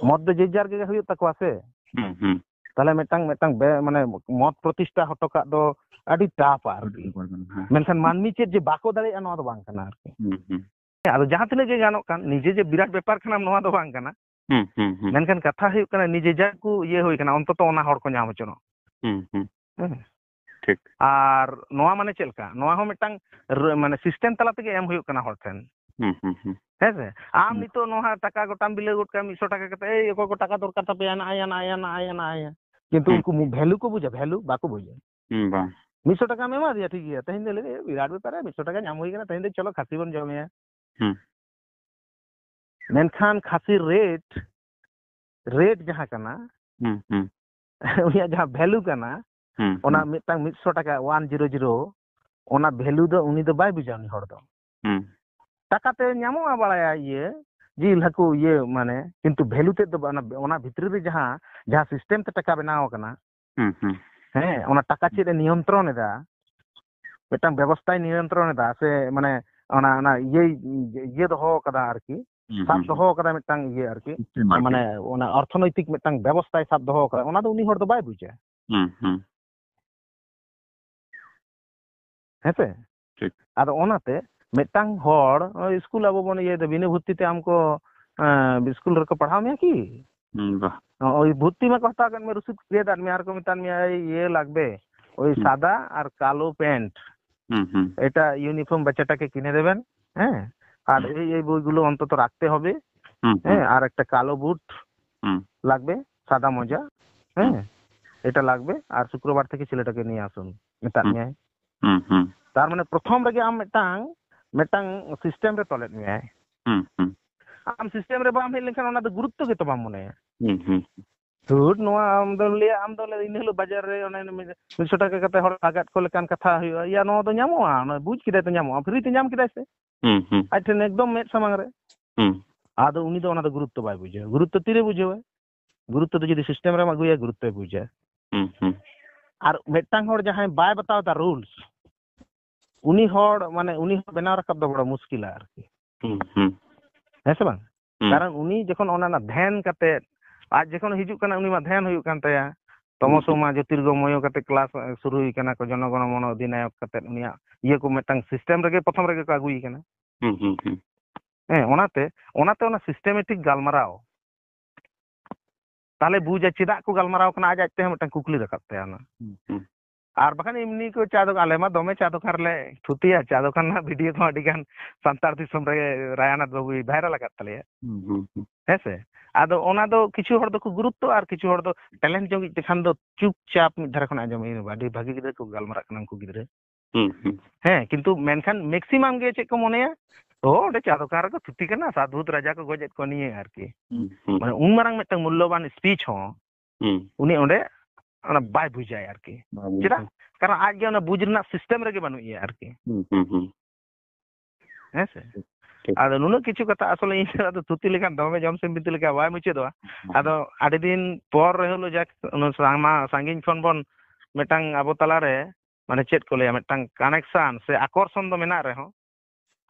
ᱢᱚᱛ ᱫᱚ ᱡᱮ ᱡᱟᱨ ᱜᱮ ᱦᱩᱭᱩᱜ ᱛᱟᱠᱚᱣᱟ ᱥᱮ᱾ ᱦᱩᱸ, ᱦᱩᱸ᱾ ᱛᱟᱦᱚᱞᱮ ᱢᱤᱫᱴᱟᱝ, ᱢᱤᱫᱴᱟᱝ ᱵᱮ-, ᱢᱟᱱᱮ ᱢᱚᱛ ᱯᱨᱚᱛᱤᱥᱴᱷᱟ ᱦᱚᱴᱚ ᱠᱟᱜ ᱫᱚ ᱟᱹᱰᱤ ᱴᱟᱯ ᱟᱨᱠᱤ᱾ ᱟᱹᱰᱤ ᱵᱮᱯᱟᱨ ᱠᱟᱱᱟ, ᱦᱮᱸ᱾ ᱢᱮᱱᱠᱷᱟᱱ ᱢᱟᱹᱱᱢᱤ ᱪᱮᱫ ᱡᱮ ᱵᱟᱠᱚ ᱫᱟᱲᱮᱭᱟᱜᱼᱟ, ᱱᱚᱣᱟ ᱫᱚ ᱵᱟᱝ ᱠᱟᱱᱟ ᱟᱨᱠᱤ᱾ ᱦᱩᱸ, ᱦᱩᱸ᱾ ᱟᱫᱚ ᱡᱟᱦᱟᱸ ᱛᱤᱱᱟᱹᱜ ᱜᱮ ᱜᱟᱱᱚᱜ ᱠᱟᱱ, ᱱᱤᱡᱮ ᱡᱮ ᱵᱤᱨᱟᱴ ᱵᱮᱯᱟᱨ ᱠᱟᱱᱟᱢ, ᱱᱚᱣᱟ ᱫᱚ ᱵᱟᱝ ᱠᱟᱱᱟ᱾ ᱦᱩᱸ, ᱦᱩᱸ, ᱦᱩᱸ᱾ ᱢᱮᱱᱠᱷᱟᱱ ᱠᱟᱛᱷᱟ ᱦᱩᱭᱩᱜ ᱠᱟᱱᱟ, ᱱᱤᱡᱮ ᱡᱟ ᱠᱚ ᱤᱭᱟᱹ ᱦᱩᱭ ᱠᱟᱱᱟ, ᱚᱱᱛᱚᱛᱚ ᱚᱱᱟ ᱦᱚᱲ ᱠᱚ ᱧᱟᱢ ᱦᱚᱪᱚᱱᱚᱜ᱾ ᱦᱩᱸ, ᱦᱩᱸ᱾ ᱦᱮᱸ᱾ ᱴᱷᱤᱠ᱾ ᱟᱨ ᱱᱚᱣᱟ ᱢᱟᱱᱮ ᱪᱮᱫ ᱞᱮᱠᱟ? ᱱᱚᱣᱟ ᱦᱚᱸ ᱢᱤᱫᱴᱟᱝ ᱨ-, ᱢᱟᱱᱮ system ᱛᱟᱞᱟ ᱛᱮᱜᱮ ᱮᱢ ᱦᱩᱭᱩᱜ ᱠᱟᱱᱟ ᱦᱚᱲ ᱴᱷᱮᱱ᱾ ᱦᱩᱸ, ᱦᱩᱸ, ᱦᱩᱸ᱾ ᱦᱮᱸ ᱥᱮ? ᱟᱢ ᱦᱩᱸ᱾ ᱱᱤᱛᱚᱜ ᱱᱚᱣᱟ ᱴᱟᱠᱟ ᱜᱚᱴᱟᱢ ᱵᱤᱞᱟᱹᱣ ᱜᱚᱫ ᱠᱟᱜᱼᱟ, ᱢᱤᱫᱥᱚ ᱴᱟᱠᱟ ᱠᱟᱛᱮ, "ᱮᱭ, ᱚᱠᱚᱭ ᱠᱚ ᱴᱟᱠᱟ ᱫᱚᱨᱠᱟᱨ ᱛᱟᱯᱮᱭᱟ, ᱱᱟᱜᱼᱟᱭᱟ, ᱱᱟᱜᱼᱟᱭᱟ, ᱱᱟᱜᱼᱟᱭᱟ, ᱱᱟᱜᱼᱟᱭᱟ᱾" ᱠᱤᱱᱛᱩ ᱦᱩᱸ᱾ ᱩᱱᱠᱩ ᱢᱩ-, value ᱠᱚ ᱵᱩᱡᱟ, value ᱵᱟᱠᱚ ᱵᱩᱡᱟ᱾ ᱦᱩᱸ, ᱵᱟᱝ᱾ ᱢᱤᱫᱥᱚ ᱴᱟᱠᱟᱢ ᱮᱢᱟ ᱫᱮᱭᱟ, ᱴᱷᱤᱠ ᱜᱮᱭᱟ, ᱛᱮᱦᱮᱧ ᱫᱚ ᱞᱟᱹᱭ ᱫᱟ, "ᱮ, ᱵᱤᱨᱟᱴ ᱵᱮᱯᱟᱨ ᱨᱮ, ᱢᱤᱫᱥᱚ ᱴᱟᱠᱟ ᱧᱟᱢ ᱦᱩᱭ ᱠᱟᱱᱟ, ᱛᱮᱦᱮᱧ ᱫᱚ ᱪᱚᱞᱚ ᱠᱷᱟᱹᱥᱤ ᱵᱚᱱ ᱡᱚᱢᱮᱭᱟ᱾" ᱦᱩᱸ᱾ ᱢᱮᱱᱠᱷᱟᱱ ᱠᱷᱟᱹᱥᱤ rate, rate ᱡᱟᱦᱟᱸ ᱠᱟᱱᱟ, ᱦᱩᱸ, ᱦᱩᱸ᱾ ᱩᱱᱤᱭᱟᱜ ᱡᱟᱦᱟᱸ value ᱠᱟᱱᱟ, ᱦᱩᱸ, ᱚᱱᱟ ᱦᱩᱸ᱾ ᱢᱤᱫᱴᱟᱝ ᱢᱤᱫᱥᱚ ᱴᱟᱠᱟ, one zero zero, ᱚᱱᱟ value ᱫᱚ ᱩᱱᱤ ᱫᱚ ᱵᱟᱭ ᱵᱩᱡᱟ, ᱩᱱᱤ ᱦᱚᱲ ᱫᱚ᱾ ᱦᱩᱸ᱾ ᱴᱟᱠᱟ ᱛᱮ ᱧᱟᱢᱚᱜᱼᱟ, ᱵᱟᱲᱟᱭᱟ, ᱤᱭᱟᱹ, ᱡᱤᱞ, ᱦᱟᱹᱠᱩ, ᱤᱭᱟᱹ, ᱢᱟᱱᱮ, ᱠᱤᱱᱛᱩ value ᱛᱮᱫ ᱫᱚ ᱵᱟ-, ᱚᱱᱟ, ᱚᱱᱟ ᱵᱷᱤᱛᱨᱤ ᱨᱮ ᱡᱟᱦᱟᱸ, ᱡᱟᱦᱟᱸ system ᱛᱮ ᱴᱟᱠᱟ ᱵᱮᱱᱟᱣ ᱟᱠᱟᱱᱟ, ᱦᱩᱸ, ᱦᱩᱸ᱾ ᱦᱮᱸ, ᱚᱱᱟ ᱴᱟᱠᱟ ᱪᱮᱫ ᱮ ᱱᱤᱭᱚᱱᱛᱨᱚᱱ ᱮᱫᱟ, ᱢᱤᱫᱴᱟᱝ ᱵᱮᱵᱚᱥᱛᱷᱟᱭ ᱱᱤᱭᱚᱱᱛᱨᱚᱱ ᱮᱫᱟ, ᱥᱮ, ᱢᱟᱱᱮ, ᱚᱱᱟ, ᱚᱱᱟ ᱤᱭᱟᱹᱭ, ᱤᱭᱟᱹ ᱫᱚᱦᱚ ᱠᱟᱫᱟ ᱟᱨᱠᱤ, ᱦᱩᱸ, ᱥᱟᱵ ᱦᱩᱸ, ᱫᱚᱦᱚ ᱠᱟᱫᱟ ᱢᱤᱫᱴᱟᱝ ᱤᱭᱟᱹ ᱟᱨᱠᱤ, system ᱟᱨᱠᱤ᱾ ᱢᱟᱱᱮ, ᱚᱱᱟ ᱚᱨᱛᱷᱚᱱᱳᱭᱛᱤᱠ ᱢᱤᱫᱴᱟᱝ ᱵᱮᱵᱚᱥᱛᱷᱟᱭ ᱥᱟᱵ ᱫᱚᱦᱚ ᱠᱟᱫᱟ, ᱚᱱᱟ ᱫᱚ ᱩᱱᱤ ᱦᱚᱲ ᱫᱚ ᱵᱟᱭ ᱵᱩᱡᱟ᱾ ᱦᱩᱸ, ᱦᱩᱸ᱾ ᱦᱮᱸ ᱥᱮ? ᱴᱷᱤᱠ᱾ ᱟᱫᱚ ᱚᱱᱟᱛᱮ ᱢᱤᱫᱴᱟᱝ ᱦᱚᱲ, ᱱᱚᱜᱼᱚᱭ ᱥᱠᱩᱞ ᱟᱵᱚ ᱵᱚᱱ ᱤᱭᱟᱹᱭᱮᱫᱟ, ᱵᱤᱱᱟᱹ ᱵᱷᱚᱨᱛᱤ ᱛᱮ ᱟᱢ ᱠᱚ, ᱮᱸ, ᱥᱠᱩᱞ ᱨᱮᱠᱚ ᱯᱟᱲᱦᱟᱣ ᱢᱮᱭᱟ ᱠᱤ? ᱦᱩᱸ, ᱵᱟ᱾ ᱳᱭ ᱵᱷᱚᱨᱛᱤ ᱢᱟᱠᱚ ᱦᱟᱛᱟᱣ ᱠᱮᱫ ᱢᱮ, ᱨᱩᱥᱤᱫ ᱜᱮᱫ ᱟᱫ ᱢᱮᱭᱟ, ᱟᱨ ᱠᱚ ᱢᱮᱛᱟᱫ ᱢᱮᱭᱟ, "ᱮᱭ, ᱤᱭᱟᱹ ᱞᱟᱜᱵᱮ, ᱳᱭ ᱦᱩᱸ᱾ ᱥᱟᱫᱟ ᱟᱨ ᱠᱟᱞᱳ ᱯᱮᱱᱴ, ᱦᱩᱸ, ᱦᱩᱸ᱾ ᱮᱴᱟ ᱤᱭᱩᱱᱤᱯᱷᱚᱨᱢ ᱵᱟᱪᱪᱟᱴᱟᱠᱮ ᱠᱤᱱᱮ ᱫᱮᱵᱮᱱ, ᱦᱮᱸ, ᱟᱨ ᱦᱩᱸ᱾ ᱮᱭ, ᱮᱭ ᱵᱳᱭᱜᱩᱞᱳ ᱚᱱᱛᱚᱛᱚ ᱨᱟᱠᱷᱛᱮ ᱦᱚᱵᱮ, ᱦᱩᱸ, ᱦᱮᱸ, ᱦᱩᱸ᱾ ᱟᱨ ᱮᱠᱴᱟ ᱠᱟᱞᱳ ᱵᱩᱴ ᱦᱩᱸ᱾ ᱞᱟᱜᱵᱮ, ᱥᱟᱫᱟ ᱢᱚᱡᱟ, ᱦᱮᱸ, ᱦᱩᱸ᱾ ᱮᱴᱟ ᱞᱟᱜᱵᱮ, ᱟᱨ ᱥᱩᱠᱨᱚᱵᱟᱨ ᱛᱷᱮᱠᱮ ᱥᱤᱞᱟᱹᱴᱟᱠᱮ ᱱᱤᱭᱮ ᱟᱥᱩᱱ", ᱢᱮᱛᱟᱫ ᱦᱩᱸ᱾ ᱢᱮᱭᱟᱭ᱾ ᱦᱩᱸ, ᱦᱩᱸ᱾ ᱛᱟᱨ ᱢᱟᱱᱮ ᱯᱨᱚᱛᱷᱚᱢ ᱨᱮᱜᱮ ᱟᱢ ᱢᱤᱫᱴᱟᱝ, ᱢᱤᱫᱴᱟᱝ system ᱨᱮ ᱛᱚᱞᱮᱫ ᱢᱮᱭᱟᱭ᱾ ᱦᱩᱸ, ᱦᱩᱸ᱾ ᱟᱢ system ᱨᱮ ᱵᱟᱢ ᱦᱮᱡ ᱞᱮᱱᱠᱷᱟᱱ ᱚᱱᱟ ᱫᱚ ᱜᱩᱨᱩᱛᱛᱚ ᱜᱮᱛᱚ ᱵᱟᱢ ᱢᱚᱱᱮᱭᱟ᱾ ᱦᱩᱸ, ᱦᱩᱸ᱾ ᱫᱷᱩᱨ, ᱱᱚᱣᱟ ᱟᱢ ᱫᱚᱢ ᱞᱟᱹᱭᱟ, ᱟᱢ ᱫᱚ ᱤᱱᱟᱹ ᱦᱤᱞᱳᱜ ᱵᱟᱡᱟᱨ ᱨᱮ ᱚᱱᱮ ᱢᱤᱫ ᱥᱚ ᱴᱟᱠᱟ ᱠᱟᱛᱮ ᱦᱚᱲ ᱥᱟᱜᱟᱫ ᱠᱚ ᱞᱮᱠᱟᱱ ᱠᱟᱛᱷᱟ ᱦᱩᱭᱩᱜᱼᱟ᱾ ᱭᱟ, ᱱᱚᱣᱟ ᱫᱚ ᱧᱟᱢᱚᱜᱼᱟ, ᱚᱱᱟ ᱵᱩᱡᱽ ᱠᱮᱫᱟᱭ ᱛᱚ ᱧᱟᱢᱚᱜᱼᱟ, free ᱛᱮ ᱧᱟᱢ ᱠᱮᱫᱟᱭ ᱥᱮ᱾ ᱦᱩᱸ, ᱦᱩᱸ᱾ ᱟᱡ ᱴᱷᱮᱱ ᱮᱠᱫᱚᱢ ᱢᱮᱫ ᱥᱟᱢᱟᱝ ᱨᱮ᱾ ᱦᱩᱸ᱾ ᱟᱫᱚ ᱩᱱᱤ ᱫᱚ ᱚᱱᱟ ᱫᱚ ᱜᱩᱨᱩᱛᱛᱚ ᱵᱟᱭ ᱵᱩᱡᱷᱟᱹᱣᱟ᱾ ᱜᱩᱨᱩᱛᱛᱚ ᱛᱤᱨᱮ ᱵᱩᱡᱷᱟᱹᱣᱟ? ᱜᱩᱨᱩᱛᱛᱚ ᱫᱚ ᱡᱩᱫᱤ system ᱨᱮᱢ ᱟᱹᱜᱩᱭᱟ, ᱜᱩᱨᱩᱛᱛᱚᱭ ᱵᱩᱡᱟ᱾ ᱦᱩᱸ, ᱦᱩᱸ᱾ ᱟᱨ ᱢᱤᱫᱴᱟᱝ ᱦᱚᱲ ᱡᱟᱦᱟᱸᱭ ᱵᱟᱭ ᱵᱟᱛᱟᱣ ᱮᱫᱟ rules, ᱩᱱᱤ ᱦᱚᱲ, ᱢᱟᱱᱮ, ᱩᱱᱤ ᱦᱚᱲ ᱵᱮᱱᱟᱣ ᱨᱟᱠᱟᱵ ᱫᱚ ᱵᱚᱲᱚ ᱢᱩᱥᱠᱤᱞᱟ ᱟᱨᱠᱤ᱾ ᱦᱩᱸ, ᱦᱩᱸ᱾ ᱦᱮᱸ ᱥᱮ ᱵᱟᱝ? ᱦᱩᱸ᱾ ᱠᱟᱨᱚᱱ ᱩᱱᱤ ᱡᱚᱠᱷᱚᱱ ᱚᱱᱟ ᱨᱮᱱᱟᱜ ᱫᱷᱮᱭᱟᱱ ᱠᱟᱛᱮ, ᱟᱡ ᱡᱚᱠᱷᱚᱱ ᱦᱤᱡᱩᱜ ᱠᱟᱱᱟ, ᱩᱱᱤ ᱢᱟ ᱫᱷᱮᱭᱟᱱ ᱦᱩᱭᱩᱜ ᱠᱟᱱ ᱛᱟᱭᱟ᱾ ᱛᱚᱢᱚ ᱦᱩᱸ, ᱦᱩᱸ᱾ ᱥᱳᱢᱟ ᱡᱳᱛᱤᱨᱜᱚᱢᱚᱭᱚ ᱠᱟᱛᱮ ᱠᱞᱟᱥ ᱥᱩᱨᱩ ᱦᱩᱭ ᱠᱟᱱᱟ ᱠᱚ, ᱡᱚᱱᱚ ᱜᱚᱱᱚ ᱢᱚᱱᱚ ᱚᱫᱷᱤᱱᱟᱭᱚᱠ ᱠᱟᱛᱮ ᱩᱱᱤᱭᱟᱜ ᱤᱭᱟᱹ ᱠᱚ ᱢᱤᱫᱴᱟᱝ ᱥᱤᱥᱴᱮᱢ ᱨᱮᱜᱮ ᱯᱨᱚᱛᱷᱚᱢ ᱨᱮᱜᱮ ᱠᱚ ᱟᱹᱜᱩᱭ ᱠᱟᱱᱟ᱾ ᱦᱩᱸ, ᱦᱩᱸ, ᱦᱩᱸ᱾ ᱦᱮᱸ, ᱚᱱᱟᱛᱮ, ᱚᱱᱟᱛᱮ ᱚᱱᱟ ᱥᱤᱥᱴᱮᱢᱮᱴᱤᱠ ᱜᱟᱞᱢᱟᱨᱟᱣ, ᱛᱟᱦᱞᱮ ᱵᱩᱡᱟ ᱪᱮᱫᱟᱜ ᱠᱚ ᱜᱟᱞᱢᱟᱨᱟᱣ ᱠᱟᱱᱟ, ᱟᱡ ᱟᱡ ᱛᱮᱦᱚᱸ ᱢᱤᱫᱴᱟᱝ ᱠᱩᱠᱞᱤ ᱨᱟᱠᱟᱵ ᱛᱟᱭᱟ ᱚᱱᱟ᱾ ᱦᱩᱸ, ᱦᱩᱸ᱾ ᱟᱨ ᱵᱟᱠᱷᱟᱱ ᱮᱢᱱᱤ ᱠᱚ ᱪᱟ ᱫᱚᱠᱟᱱ, ᱟᱞᱮ ᱢᱟ ᱫᱚᱢᱮ ᱪᱟ ᱫᱚᱠᱟᱱ ᱨᱮᱞᱮ ᱛᱷᱩᱛᱤᱭᱟ, ᱪᱟ ᱫᱚᱠᱟᱱ ᱨᱮᱱᱟᱜ ᱵᱷᱤᱰᱤᱭᱳ ᱠᱚᱦᱚᱸ ᱟᱹᱰᱤ ᱜᱟᱱ ᱥᱟᱱᱛᱟᱲ ᱫᱤᱥᱚᱢ ᱨᱮ ᱨᱟᱭᱟᱱᱟᱛᱷ ᱵᱟᱹᱵᱩᱭ ᱵᱷᱟᱭᱨᱟᱞ ᱟᱠᱟᱫ ᱛᱟᱞᱮᱭᱟ᱾ ᱦᱩᱸ, ᱦᱩᱸ, ᱦᱩᱸ᱾ ᱦᱮᱸ ᱥᱮ? ᱟᱫᱚ ᱚᱱᱟ ᱫᱚ ᱠᱤᱪᱷᱩ ᱦᱚᱲ ᱫᱚᱠᱚ ᱜᱩᱨᱩᱛᱛᱚ ᱟᱨ ᱠᱤᱪᱷᱩ ᱦᱚᱲ ᱫᱚ ᱴᱮᱞᱮᱱᱴ ᱡᱚᱝ ᱤᱡ ᱛᱮᱠᱷᱟᱱ ᱫᱚ ᱪᱩᱯᱪᱟᱯ ᱢᱤᱫ ᱫᱷᱟᱨᱮ ᱠᱷᱚᱱᱟᱜ ᱟᱸᱡᱚᱢ ᱦᱩᱭᱩᱜᱼᱟ, ᱟᱹᱰᱤ ᱵᱷᱟᱹᱜᱤ ᱜᱤᱫᱽᱨᱟᱹ ᱠᱚ ᱜᱟᱞᱢᱟᱨᱟᱜ ᱠᱟᱱᱟ ᱩᱱᱠᱩ ᱜᱤᱫᱽᱨᱟᱹ᱾ ᱦᱩᱸ, ᱦᱩᱸ᱾ ᱦᱮᱸ, ᱠᱤᱱᱛᱩ ᱢᱮᱱᱠᱷᱟᱱ ᱢᱮᱠᱥᱤᱢᱟᱢ ᱜᱮ ᱪᱮᱫ ᱠᱚ ᱢᱚᱱᱮᱭᱟ, ᱚ, ᱚᱸᱰᱮ ᱪᱟ ᱫᱚᱠᱟᱱ ᱨᱮᱠᱚ ᱛᱷᱩᱛᱤ ᱠᱟᱱᱟ, ᱥᱟᱛ ᱵᱷᱩᱛ ᱨᱟᱡᱟ ᱠᱚ ᱜᱚᱡᱮᱫ ᱠᱚᱣᱟ, ᱱᱤᱭᱟᱹ ᱟᱨᱠᱤ᱾ ᱦᱩᱸ, ᱦᱩᱸ᱾ ᱢᱟᱱᱮ ᱩᱱ ᱢᱟᱨᱟᱝ ᱢᱤᱫᱴᱟᱝ ᱢᱩᱞᱞᱚᱵᱟᱱ ᱥᱯᱤᱪ ᱦᱚᱸ ᱦᱩᱸ᱾ ᱩᱱᱤ ᱚᱸᱰᱮ ᱚᱱᱟ ᱵᱟᱭ ᱵᱩᱡᱟᱭ ᱟᱨᱠᱤ᱾ ᱵᱟᱭ ᱵᱩᱡᱟ᱾ ᱪᱮᱫᱟᱜ? ᱠᱟᱨᱚᱱ ᱟᱡ ᱜᱮ ᱚᱱᱟ ᱵᱩᱡᱽ ᱨᱮᱱᱟᱜ ᱥᱤᱥᱴᱮᱢ ᱨᱮᱜᱮ ᱵᱟᱹᱱᱩᱜ ᱮᱭᱟ ᱟᱨᱠᱤ᱾ ᱦᱩᱸ, ᱦᱩᱸ, ᱦᱩᱸ᱾ ᱦᱮᱸ ᱥᱮ? ᱴᱷᱤᱠ᱾ ᱟᱫᱚ ᱱᱩᱱᱟᱹᱜ ᱠᱤᱪᱷᱩ ᱠᱟᱛᱷᱟ ᱟᱥᱚᱞᱮ ᱤᱧ ᱫᱚ ᱟᱫᱚ ᱛᱷᱩᱛᱤ ᱞᱮᱠᱷᱟᱱ ᱫᱚᱢᱮ ᱡᱚᱢ ᱥᱤᱢ ᱵᱤᱱᱛᱤ ᱞᱮᱠᱟ ᱵᱟᱭ ᱢᱩᱪᱟᱹᱫᱚᱜᱼᱟ᱾ ᱦᱩᱸ᱾ ᱟᱫᱚ ᱟᱹᱰᱤ ᱫᱤᱱ ᱯᱚᱨ ᱨᱮ ᱦᱤᱞᱳᱜ ᱡᱟᱠ ᱚᱱᱟ ᱥᱟᱢᱟ-, ᱥᱟᱺᱜᱤᱧ ᱠᱷᱚᱱ ᱵᱚᱱ ᱢᱤᱫᱴᱟᱝ ᱟᱵᱚ ᱛᱟᱞᱟᱨᱮ ᱢᱟᱱᱮ ᱪᱮᱫ ᱠᱚ ᱞᱟᱹᱭᱟ, ᱢᱤᱫᱴᱟᱝ ᱠᱟᱱᱮᱠᱥᱚᱱ ᱥᱮ ᱟᱠᱚᱨᱥᱚᱱ ᱫᱚ ᱢᱮᱱᱟᱜ ᱨᱮᱦᱚᱸ,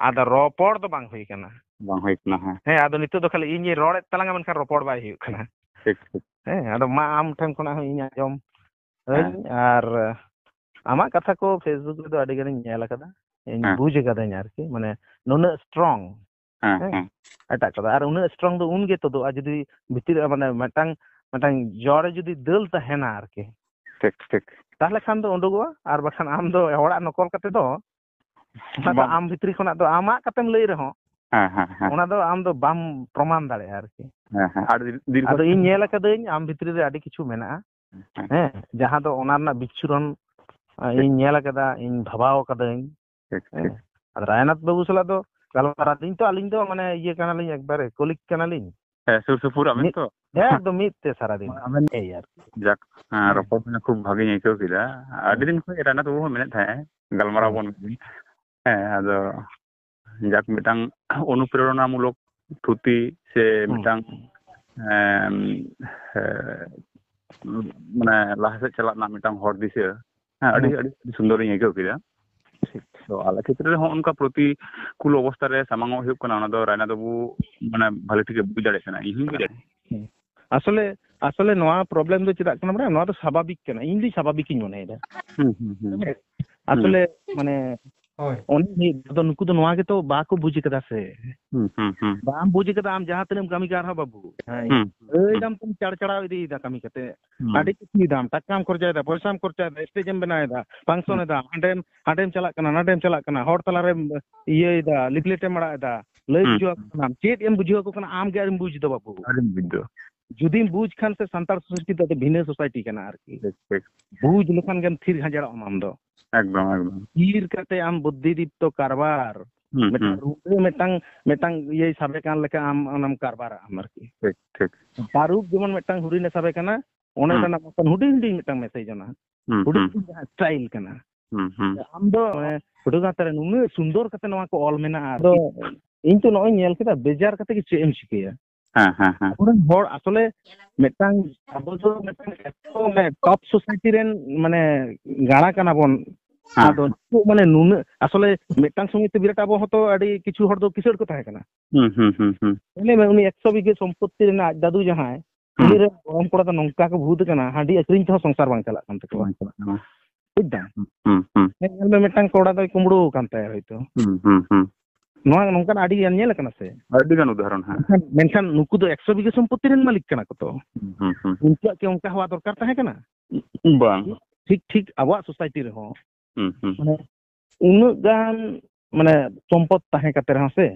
ᱟᱫᱚ ᱨᱚᱯᱚᱲ ᱫᱚ ᱵᱟᱝ ᱦᱩᱭ ᱠᱟᱱᱟ᱾ ᱵᱟᱝ ᱦᱩᱭ ᱠᱟᱱᱟ, ᱦᱮᱸ᱾ ᱦᱮᱸ, ᱟᱫᱚ ᱱᱤᱛᱚᱜ ᱫᱚ ᱠᱷᱟᱹᱞᱤ ᱤᱧᱤᱧ ᱨᱚᱲᱮᱫ ᱛᱟᱞᱟᱝᱟ, ᱢᱮᱱᱠᱷᱟᱱ ᱨᱚᱯᱚᱲ ᱵᱟᱭ ᱦᱩᱭᱩᱜ ᱠᱟᱱᱟ᱾ ᱴᱷᱤᱠ, ᱴᱷᱤᱠ᱾ ᱦᱮᱸ, ᱟᱫᱚ ᱢᱟ ᱟᱢ ᱴᱷᱮᱱ ᱠᱷᱚᱱᱟᱜ ᱦᱚᱸ ᱤᱧ ᱟᱸᱡᱚᱢ ᱟᱹᱧ, ᱦᱮᱸ᱾ ᱟᱨ ᱟᱢᱟᱜ ᱠᱟᱛᱷᱟ ᱠᱚ Facebook ᱨᱮᱫᱚ ᱟᱹᱰᱤ ᱜᱟᱱᱤᱧ ᱧᱮᱞ ᱟᱠᱟᱫᱟ, ᱤᱧ ᱦᱮᱸ᱾ ᱵᱩᱡᱽ ᱟᱠᱟᱫᱟᱹᱧ ᱟᱨᱠᱤ, ᱢᱟᱱᱮ ᱱᱩᱱᱟᱹᱜ ᱥᱴᱨᱚᱝ᱾ ᱦᱮᱸ, ᱦᱮᱸ᱾ ᱦᱮᱸ᱾ ᱮᱴᱟᱜ ᱠᱚᱫᱚ, ᱟᱨ ᱩᱱᱟᱹᱜ ᱥᱴᱨᱚᱝ ᱫᱚ ᱩᱱᱜᱮ ᱛᱩᱫᱩᱜᱼᱟ ᱡᱩᱫᱤ ᱵᱷᱤᱛᱤᱨ ᱨᱮ ᱢᱟᱱᱮ ᱢᱤᱫᱴᱟᱝ, ᱢᱤᱫᱴᱟᱝ ᱡᱚᱲ ᱨᱮ ᱡᱩᱫᱤ ᱫᱟᱹᱞ ᱛᱟᱦᱮᱱᱟ ᱟᱨᱠᱤ᱾ ᱴᱷᱤᱠ, ᱴᱷᱤᱠ᱾ ᱛᱟᱦᱞᱮ ᱠᱷᱟᱱ ᱫᱚ ᱩᱰᱩᱠᱚᱜᱼᱟ, ᱟᱨ ᱵᱟᱠᱷᱟᱱ ᱟᱢ ᱫᱚ ᱦᱚᱲᱟᱜ ᱱᱚᱠᱚᱞ ᱠᱟᱛᱮ ᱫᱚ ᱚᱱᱟ ᱫᱚ ᱵᱟᱝ᱾ ᱟᱢ ᱵᱷᱤᱛᱨᱤ ᱠᱷᱚᱱᱟᱜ ᱫᱚ ᱟᱢᱟᱜ ᱠᱟᱛᱮᱢ ᱞᱟᱹᱭ ᱨᱮᱦᱚᱸ, ᱦᱮᱸ, ᱦᱮᱸ, ᱦᱮᱸ᱾ ᱚᱱᱟ ᱫᱚ ᱟᱢ ᱫᱚ ᱵᱟᱢ ᱯᱨᱚᱢᱟᱱ ᱫᱟᱲᱮᱭᱟᱜᱼᱟ ᱟᱨᱠᱤ᱾ ᱦᱮᱸ, ᱦᱮᱸ᱾ ᱟᱹᱰᱤ ᱫᱤᱨᱜᱷᱚ ᱟᱫᱚ ᱤᱧ ᱧᱮᱞ ᱟᱠᱟᱫᱟᱹᱧ ᱟᱢ ᱵᱷᱤᱛᱨᱤ ᱨᱮ ᱟᱹᱰᱤ ᱠᱤᱪᱷᱩ ᱢᱮᱱᱟᱜᱼᱟ, ᱦᱮᱸ᱾ ᱦᱮᱸ, ᱡᱟᱦᱟᱸ ᱫᱚ ᱚᱱᱟ ᱨᱮᱱᱟᱜ ᱵᱤᱪᱷᱩᱨᱚᱱ, ᱟ, ᱴᱷᱤᱠ᱾ ᱤᱧ ᱧᱮᱞ ᱟᱠᱟᱫᱟ, ᱤᱧ ᱵᱷᱟᱵᱟᱣ ᱟᱠᱟᱫᱟᱹᱧ, ᱴᱷᱤᱠ, ᱦᱮᱸ᱾ ᱴᱷᱤᱠ᱾ ᱟᱫᱚ ᱨᱟᱭᱱᱟᱛᱷ ᱵᱟᱹᱵᱩ ᱥᱟᱞᱟᱜ ᱫᱚ ᱜᱟᱞᱢᱟᱨᱟᱣ ᱫᱤᱧ ᱛᱚ, ᱟᱹᱞᱤᱧ ᱫᱚ ᱢᱟᱱᱮ ᱤᱭᱟᱹ ᱠᱟᱱᱟᱞᱤᱧ, ᱮᱠᱵᱟᱨᱮ ᱠᱚᱞᱤᱜᱽ ᱠᱟᱱᱟᱞᱤᱧ᱾ ᱦᱮᱸ, ᱥᱩᱨ ᱥᱩᱯᱩᱨ ᱟᱵᱮᱱ ᱢᱤᱫ, ᱛᱚ? ᱦᱮᱸ, ᱮᱠᱫᱚᱢ ᱢᱤᱫ ᱛᱮ ᱥᱟᱨᱟᱫᱤᱱ᱾ ᱟᱵᱮᱱ ᱮᱭ ᱟᱨᱠᱤ᱾ ᱡᱟᱠ, ᱦᱮᱸ, ᱦᱮᱸ᱾ ᱨᱚᱯᱚᱲ ᱦᱩᱭᱱᱟ, ᱠᱷᱩᱵ ᱵᱷᱟᱜᱮᱧ ᱟᱹᱭᱠᱟᱹᱣ ᱠᱮᱫᱟ᱾ ᱟᱹᱰᱤ ᱦᱮᱸ᱾ ᱫᱤᱱ ᱠᱷᱚᱱ ᱨᱟᱭᱱᱟᱛᱷ ᱵᱟᱹᱵᱩ ᱦᱚᱸ ᱢᱮᱱᱮᱫ ᱛᱟᱦᱮᱸᱫ, ᱜᱟᱞᱢᱟᱨᱟᱣ ᱦᱮᱸ᱾ ᱵᱚᱱ᱾ ᱦᱮᱸ, ᱟᱫᱚ ᱡᱟᱠ, ᱢᱤᱫᱴᱟᱝ ᱚᱱᱩᱯᱨᱮᱨᱚᱱᱟᱢᱩᱞᱚᱠ ᱛᱷᱩᱛᱤ ᱥᱮ ᱦᱩᱸ᱾ ᱢᱤᱫᱴᱟᱝ, ᱮᱢ, ᱮ, ᱢᱟᱱᱮ ᱞᱟᱦᱟ ᱥᱮᱫ ᱪᱟᱞᱟᱜ ᱨᱮᱱᱟᱜ ᱢᱤᱫᱴᱟᱝ ᱦᱚᱨ ᱫᱤᱥᱟᱹ᱾ ᱦᱮᱸ, ᱟᱹᱰᱤ, ᱦᱩᱸ᱾ ᱟᱹᱰᱤ ᱥᱩᱱᱫᱚᱨᱤᱧ ᱟᱹᱭᱠᱟᱹᱣ ᱠᱮᱫᱟ᱾ ᱴᱷᱤᱠ᱾ ᱛᱚ, ᱟᱞᱮ ᱠᱷᱮᱛᱨᱮ ᱨᱮᱦᱚᱸ ᱚᱱᱠᱟ ᱯᱨᱚᱛᱤᱠᱩᱞ ᱚᱵᱚᱥᱛᱟ ᱨᱮ ᱥᱟᱢᱟᱝ ᱚᱜ ᱦᱩᱭᱩᱜ ᱠᱟᱱᱟ, ᱚᱱᱟ ᱫᱚ ᱨᱟᱭᱱᱟᱛᱷ ᱵᱟᱹᱵᱩ ᱢᱟᱱᱮ ᱵᱷᱟᱞᱮ ᱴᱷᱤᱠ ᱮ ᱵᱩᱡᱽ ᱫᱟᱲᱮᱭᱟᱜ ᱠᱟᱱᱟ, ᱤᱧ ᱦᱚᱸᱧ ᱵᱩᱡᱽ ᱫᱟᱲᱮᱭᱟᱜ ᱠᱟᱱᱟ᱾ ᱦᱩᱸ᱾ ᱟᱥᱚᱞᱮ ᱟᱥᱚᱞᱮ ᱱᱚᱣᱟ ᱯᱨᱚᱵᱞᱮᱢ ᱫᱚ ᱪᱮᱫᱟᱜ ᱠᱟᱱᱟ ᱵᱟᱲᱟᱭᱟᱢ? ᱱᱚᱣᱟ ᱫᱚ ᱥᱟᱵᱷᱟᱵᱤᱠ ᱠᱟᱱᱟ, ᱤᱧ ᱫᱚ ᱥᱟᱵᱷᱟᱵᱤᱠ ᱤᱧ ᱢᱚᱱᱮᱭᱮᱫᱟ᱾ ᱦᱩᱸ, ᱦᱩᱸ, ᱦᱩᱸ᱾ ᱟᱥᱚᱞᱮ ᱢᱟᱱᱮ ᱦᱳᱭ᱾ ᱚᱱᱮ ᱟᱫᱚ ᱱᱩᱠᱩ ᱫᱚ ᱱᱚᱣᱟ ᱜᱮᱛᱚ ᱵᱟᱠᱚ ᱵᱩᱡᱽ ᱠᱟᱫᱟ ᱥᱮ᱾ ᱦᱩᱸ, ᱦᱩᱸ, ᱦᱩᱸ᱾ ᱵᱟᱢ ᱵᱩᱡᱽ ᱠᱟᱫᱟ ᱟᱢ ᱡᱟᱦᱟᱸ ᱛᱤᱱᱟᱹᱜ ᱮᱢ ᱠᱟᱹᱢᱤ ᱠᱟᱱ ᱨᱮᱦᱚᱸ ᱵᱟᱹᱵᱩ᱾ ᱦᱮᱸ᱾ ᱦᱩᱸ, ᱟᱹᱭ ᱦᱩᱸ᱾ ᱫᱟᱢ ᱛᱮᱢ ᱪᱟᱲ ᱪᱟᱲᱟᱣ ᱤᱫᱤᱭᱮᱫᱟ ᱠᱟᱹᱢᱤ ᱠᱟᱛᱮ᱾ ᱦᱩᱸ᱾ ᱟᱹᱰᱤ ᱠᱤᱪᱷᱩᱭ ᱫᱟᱢ, ᱴᱟᱠᱟᱢ ᱠᱷᱚᱨᱪᱟᱭᱮᱫᱟ, ᱯᱚᱭᱥᱟᱢ ᱠᱷᱚᱨᱪᱟᱭᱮᱫᱟ, ᱥᱴᱮᱡ ᱮᱢ ᱵᱮᱱᱟᱣᱮᱫᱟ, ᱯᱷᱟᱝᱥᱚᱱ ᱦᱩᱸ᱾ ᱮᱫᱟ, ᱦᱟᱸᱰᱮᱢ, ᱦᱟᱸᱰᱮᱢ ᱪᱟᱞᱟᱜ ᱠᱟᱱᱟ, ᱱᱟᱰᱮᱢ ᱪᱟᱞᱟᱜ ᱠᱟᱱᱟ, ᱦᱚᱲ ᱛᱟᱞᱟᱨᱮᱢ ᱤᱭᱟᱹᱭᱮᱫᱟ, ᱞᱤᱯᱞᱮᱴ ᱮᱢ ᱟᱲᱟᱜ ᱮᱫᱟ, ᱞᱟᱹᱭ ᱦᱩᱸ᱾ ᱵᱩᱡᱷᱟᱹᱣ ᱟᱠᱚ ᱠᱟᱱᱟᱢ, ᱪᱮᱫ ᱮᱢ ᱵᱩᱡᱷᱟᱹᱣ ᱟᱠᱚ ᱠᱟᱱᱟ ᱟᱢ ᱜᱮ ᱟᱹᱣᱨᱤᱢ ᱵᱩᱡᱽ ᱫᱚ ᱵᱟᱹᱵᱩ᱾ ᱟᱹᱣᱨᱤᱢ ᱵᱩᱡᱽ ᱫᱚ᱾ ᱡᱩᱫᱤᱢ ᱵᱩᱡᱽ ᱠᱷᱟᱱ ᱥᱮ ᱥᱟᱱᱛᱟᱲ ᱥᱚᱥᱟᱭᱴᱤ ᱫᱚ ᱟᱹᱰᱤ ᱵᱷᱤᱱᱟᱹ ᱥᱚᱥᱟᱭᱴᱤ ᱠᱟᱱᱟ ᱟᱨᱠᱤ᱾ ᱴᱷᱤᱠ, ᱴᱷᱤᱠ᱾ ᱵᱩᱡᱽ ᱞᱮᱠᱷᱟᱱ ᱜᱮᱢ ᱛᱷᱤᱨ ᱦᱟᱡᱟᱲᱚᱜ ᱟᱢ ᱟᱢ ᱫᱚ᱾ ᱮᱠᱫᱚᱢ, ᱮᱠᱫᱚᱢ᱾ ᱛᱷᱤᱨ ᱠᱟᱛᱮ ᱟᱢ ᱵᱩᱫᱽᱫᱷᱤ ᱫᱤᱯᱛᱚ ᱠᱟᱨᱵᱟᱨ, ᱦᱩᱸ, ᱢᱤᱫᱴᱟᱝ ᱦᱩᱸ᱾ ᱨᱩᱸᱰᱟᱹ ᱢᱤᱫᱴᱟᱝ, ᱢᱤᱫᱴᱟᱝ ᱤᱭᱟᱹᱭ ᱥᱟᱵᱮ ᱠᱟᱱ ᱞᱮᱠᱟ ᱟᱢ ᱚᱱᱟᱢ ᱠᱟᱨᱵᱟᱨᱟ ᱟᱢ ᱟᱨᱠᱤ᱾ ᱴᱷᱤᱠ, ᱴᱷᱤᱠ᱾ ᱛᱟᱹᱨᱩᱵ ᱡᱮᱢᱚᱱ ᱢᱤᱫᱴᱟᱝ ᱦᱚᱨᱤᱱᱮ ᱥᱟᱵᱮ ᱠᱟᱱᱟ, ᱚᱱᱮ ᱦᱩᱸ᱾ ᱚᱱᱟ ᱢᱚᱛᱚᱱ ᱦᱩᱰᱤᱧ ᱦᱩᱰᱤᱧ ᱢᱤᱫᱴᱟᱝ ᱢᱮᱥᱮᱡᱽ ᱚᱱᱟ᱾ ᱦᱩᱸ, ᱦᱩᱰᱤᱧ ᱦᱩᱸ᱾ ᱦᱩᱰᱤᱧ ᱡᱟᱦᱟᱸ ᱥᱴᱟᱭᱤᱞ ᱠᱟᱱᱟ᱾ ᱦᱩᱸ, ᱦᱩᱸ᱾ ᱟᱢ ᱫᱚ, ᱢᱟᱱᱮ, ᱯᱷᱳᱴᱳ ᱜᱟᱶᱛᱟ ᱨᱮ ᱱᱩᱱᱟᱹᱜ ᱥᱩᱱᱫᱚᱨ ᱠᱟᱛᱮ ᱱᱚᱣᱟ ᱠᱚ ᱚᱞ ᱢᱮᱱᱟᱜᱼᱟ᱾ ᱟᱫᱚ ᱤᱧ ᱛᱚ ᱱᱚᱜᱼᱚᱭ ᱧᱮᱞ ᱠᱮᱫᱟ, ᱵᱮᱡᱟᱨ ᱠᱟᱛᱮ ᱜᱮ ᱪᱮᱫ ᱮᱢ ᱪᱤᱠᱟᱹᱭᱟ? ᱦᱮᱸ, ᱦᱮᱸ, ᱦᱮᱸ᱾ ᱟᱵᱚᱨᱮᱱ ᱦᱚᱲ ᱟᱥᱚᱞᱮ ᱢᱤᱫᱴᱟᱝ, ᱟᱵᱚ ᱫᱚ ᱢᱤᱫᱴᱟᱝ ᱮᱛᱚ, ᱢᱟᱱᱮ, ᱴᱚᱯ ᱥᱳᱥᱟᱭᱴᱤ ᱨᱮᱱ, ᱢᱟᱱᱮ, ᱜᱟᱬᱟ ᱠᱟᱱᱟ ᱵᱚᱱ᱾ ᱦᱮᱸ᱾ ᱟᱫᱚ ᱱᱤᱛᱚᱜ, ᱢᱟᱱᱮ, ᱱᱩᱱᱟᱹᱜ ᱟᱥᱚᱞᱮ ᱢᱤᱫᱴᱟᱝ ᱥᱚᱢᱚᱭ ᱛᱮ ᱵᱤᱨᱟᱴ ᱟᱵᱚ ᱦᱚᱸᱛᱚ ᱟᱹᱰᱤ ᱠᱤᱪᱷᱩ ᱦᱚᱲ ᱫᱚ ᱠᱤᱥᱟᱹᱬ ᱠᱚ ᱛᱟᱦᱮᱸ ᱠᱟᱱᱟ᱾ ᱦᱩᱸ, ᱦᱩᱸ, ᱦᱩᱸ, ᱦᱩᱸ᱾ ᱧᱮᱞᱮ ᱢᱮ, ᱩᱱᱤ ᱮᱠᱥᱚ ᱵᱤᱜᱷᱟᱹ ᱥᱚᱢᱯᱚᱛᱤ ᱨᱮᱱᱟᱜ ᱟᱡ ᱫᱟᱫᱩ ᱡᱟᱦᱟᱸᱭ, ᱦᱩᱸ᱾ ᱩᱱᱤ ᱨᱮᱱ ᱜᱚᱲᱚᱢ ᱠᱚᱲᱟ ᱫᱚ ᱱᱚᱝᱠᱟ ᱠᱚ ᱵᱷᱩᱛ ᱟᱠᱟᱱᱟ, ᱦᱟᱺᱰᱤ ᱟᱹᱠᱷᱨᱤᱧ ᱛᱮᱦᱚᱸ ᱥᱚᱝᱥᱟᱨ ᱵᱟᱝ ᱪᱟᱞᱟᱜ ᱠᱟᱱ ᱛᱟᱠᱚᱣᱟ᱾ ᱵᱟᱝ ᱪᱟᱞᱟᱜ ᱠᱟᱱᱟ᱾ ᱵᱩᱡᱽ ᱫᱟᱢ? ᱦᱩᱸ, ᱦᱩᱸ, ᱦᱩᱸ᱾ ᱦᱮᱸ, ᱧᱮᱞ ᱢᱮ, ᱢᱤᱫᱴᱟᱝ ᱠᱚᱲᱟ ᱫᱚᱭ ᱠᱩᱢᱵᱽᱲᱩ ᱟᱠᱟᱱ ᱛᱟᱭᱟ ᱦᱚᱭᱛᱳ᱾ ᱦᱩᱸ, ᱦᱩᱸ, ᱦᱩᱸ᱾ ᱱᱚᱣᱟ, ᱱᱚᱝᱠᱟᱱ ᱟᱹᱰᱤ ᱜᱟᱱ ᱧᱮᱞ ᱟᱠᱟᱱᱟ ᱥᱮ? ᱟᱹᱰᱤ ᱜᱟᱱ ᱩᱫᱟᱦᱚᱨᱚᱱ, ᱦᱮᱸ᱾ ᱢᱮᱱᱠᱷᱟᱱ, ᱢᱮᱱᱠᱷᱟᱱ ᱱᱩᱠᱩ ᱫᱚ ᱮᱠᱥᱚ ᱵᱤᱜᱷᱟᱹ ᱥᱚᱢᱯᱚᱛᱤ ᱨᱮᱱ ᱢᱟᱹᱞᱤᱠ ᱠᱟᱱᱟ ᱠᱚ ᱛᱚ᱾ ᱦᱩᱸ, ᱦᱩᱸ, ᱦᱩᱸ᱾ ᱩᱱᱠᱩᱣᱟᱜ ᱠᱤ ᱚᱱᱠᱟ ᱦᱚᱣᱟ ᱫᱚᱨᱠᱟᱨ ᱛᱟᱦᱮᱸ ᱠᱟᱱᱟ? ᱵᱟᱝ᱾ ᱴᱷᱤᱠ, ᱴᱷᱤᱠ ᱟᱵᱚᱣᱟᱜ ᱥᱳᱥᱟᱭᱴᱤ ᱨᱮᱦᱚᱸ᱾ ᱦᱩᱸ, ᱦᱩᱸ᱾ ᱢᱟᱱᱮ, ᱩᱱᱟᱹᱜ ᱜᱟᱱ, ᱢᱟᱱᱮ, ᱥᱚᱢᱯᱚᱫ ᱛᱟᱦᱮᱸ ᱠᱟᱛᱮ ᱨᱮᱦᱚᱸ ᱥᱮ,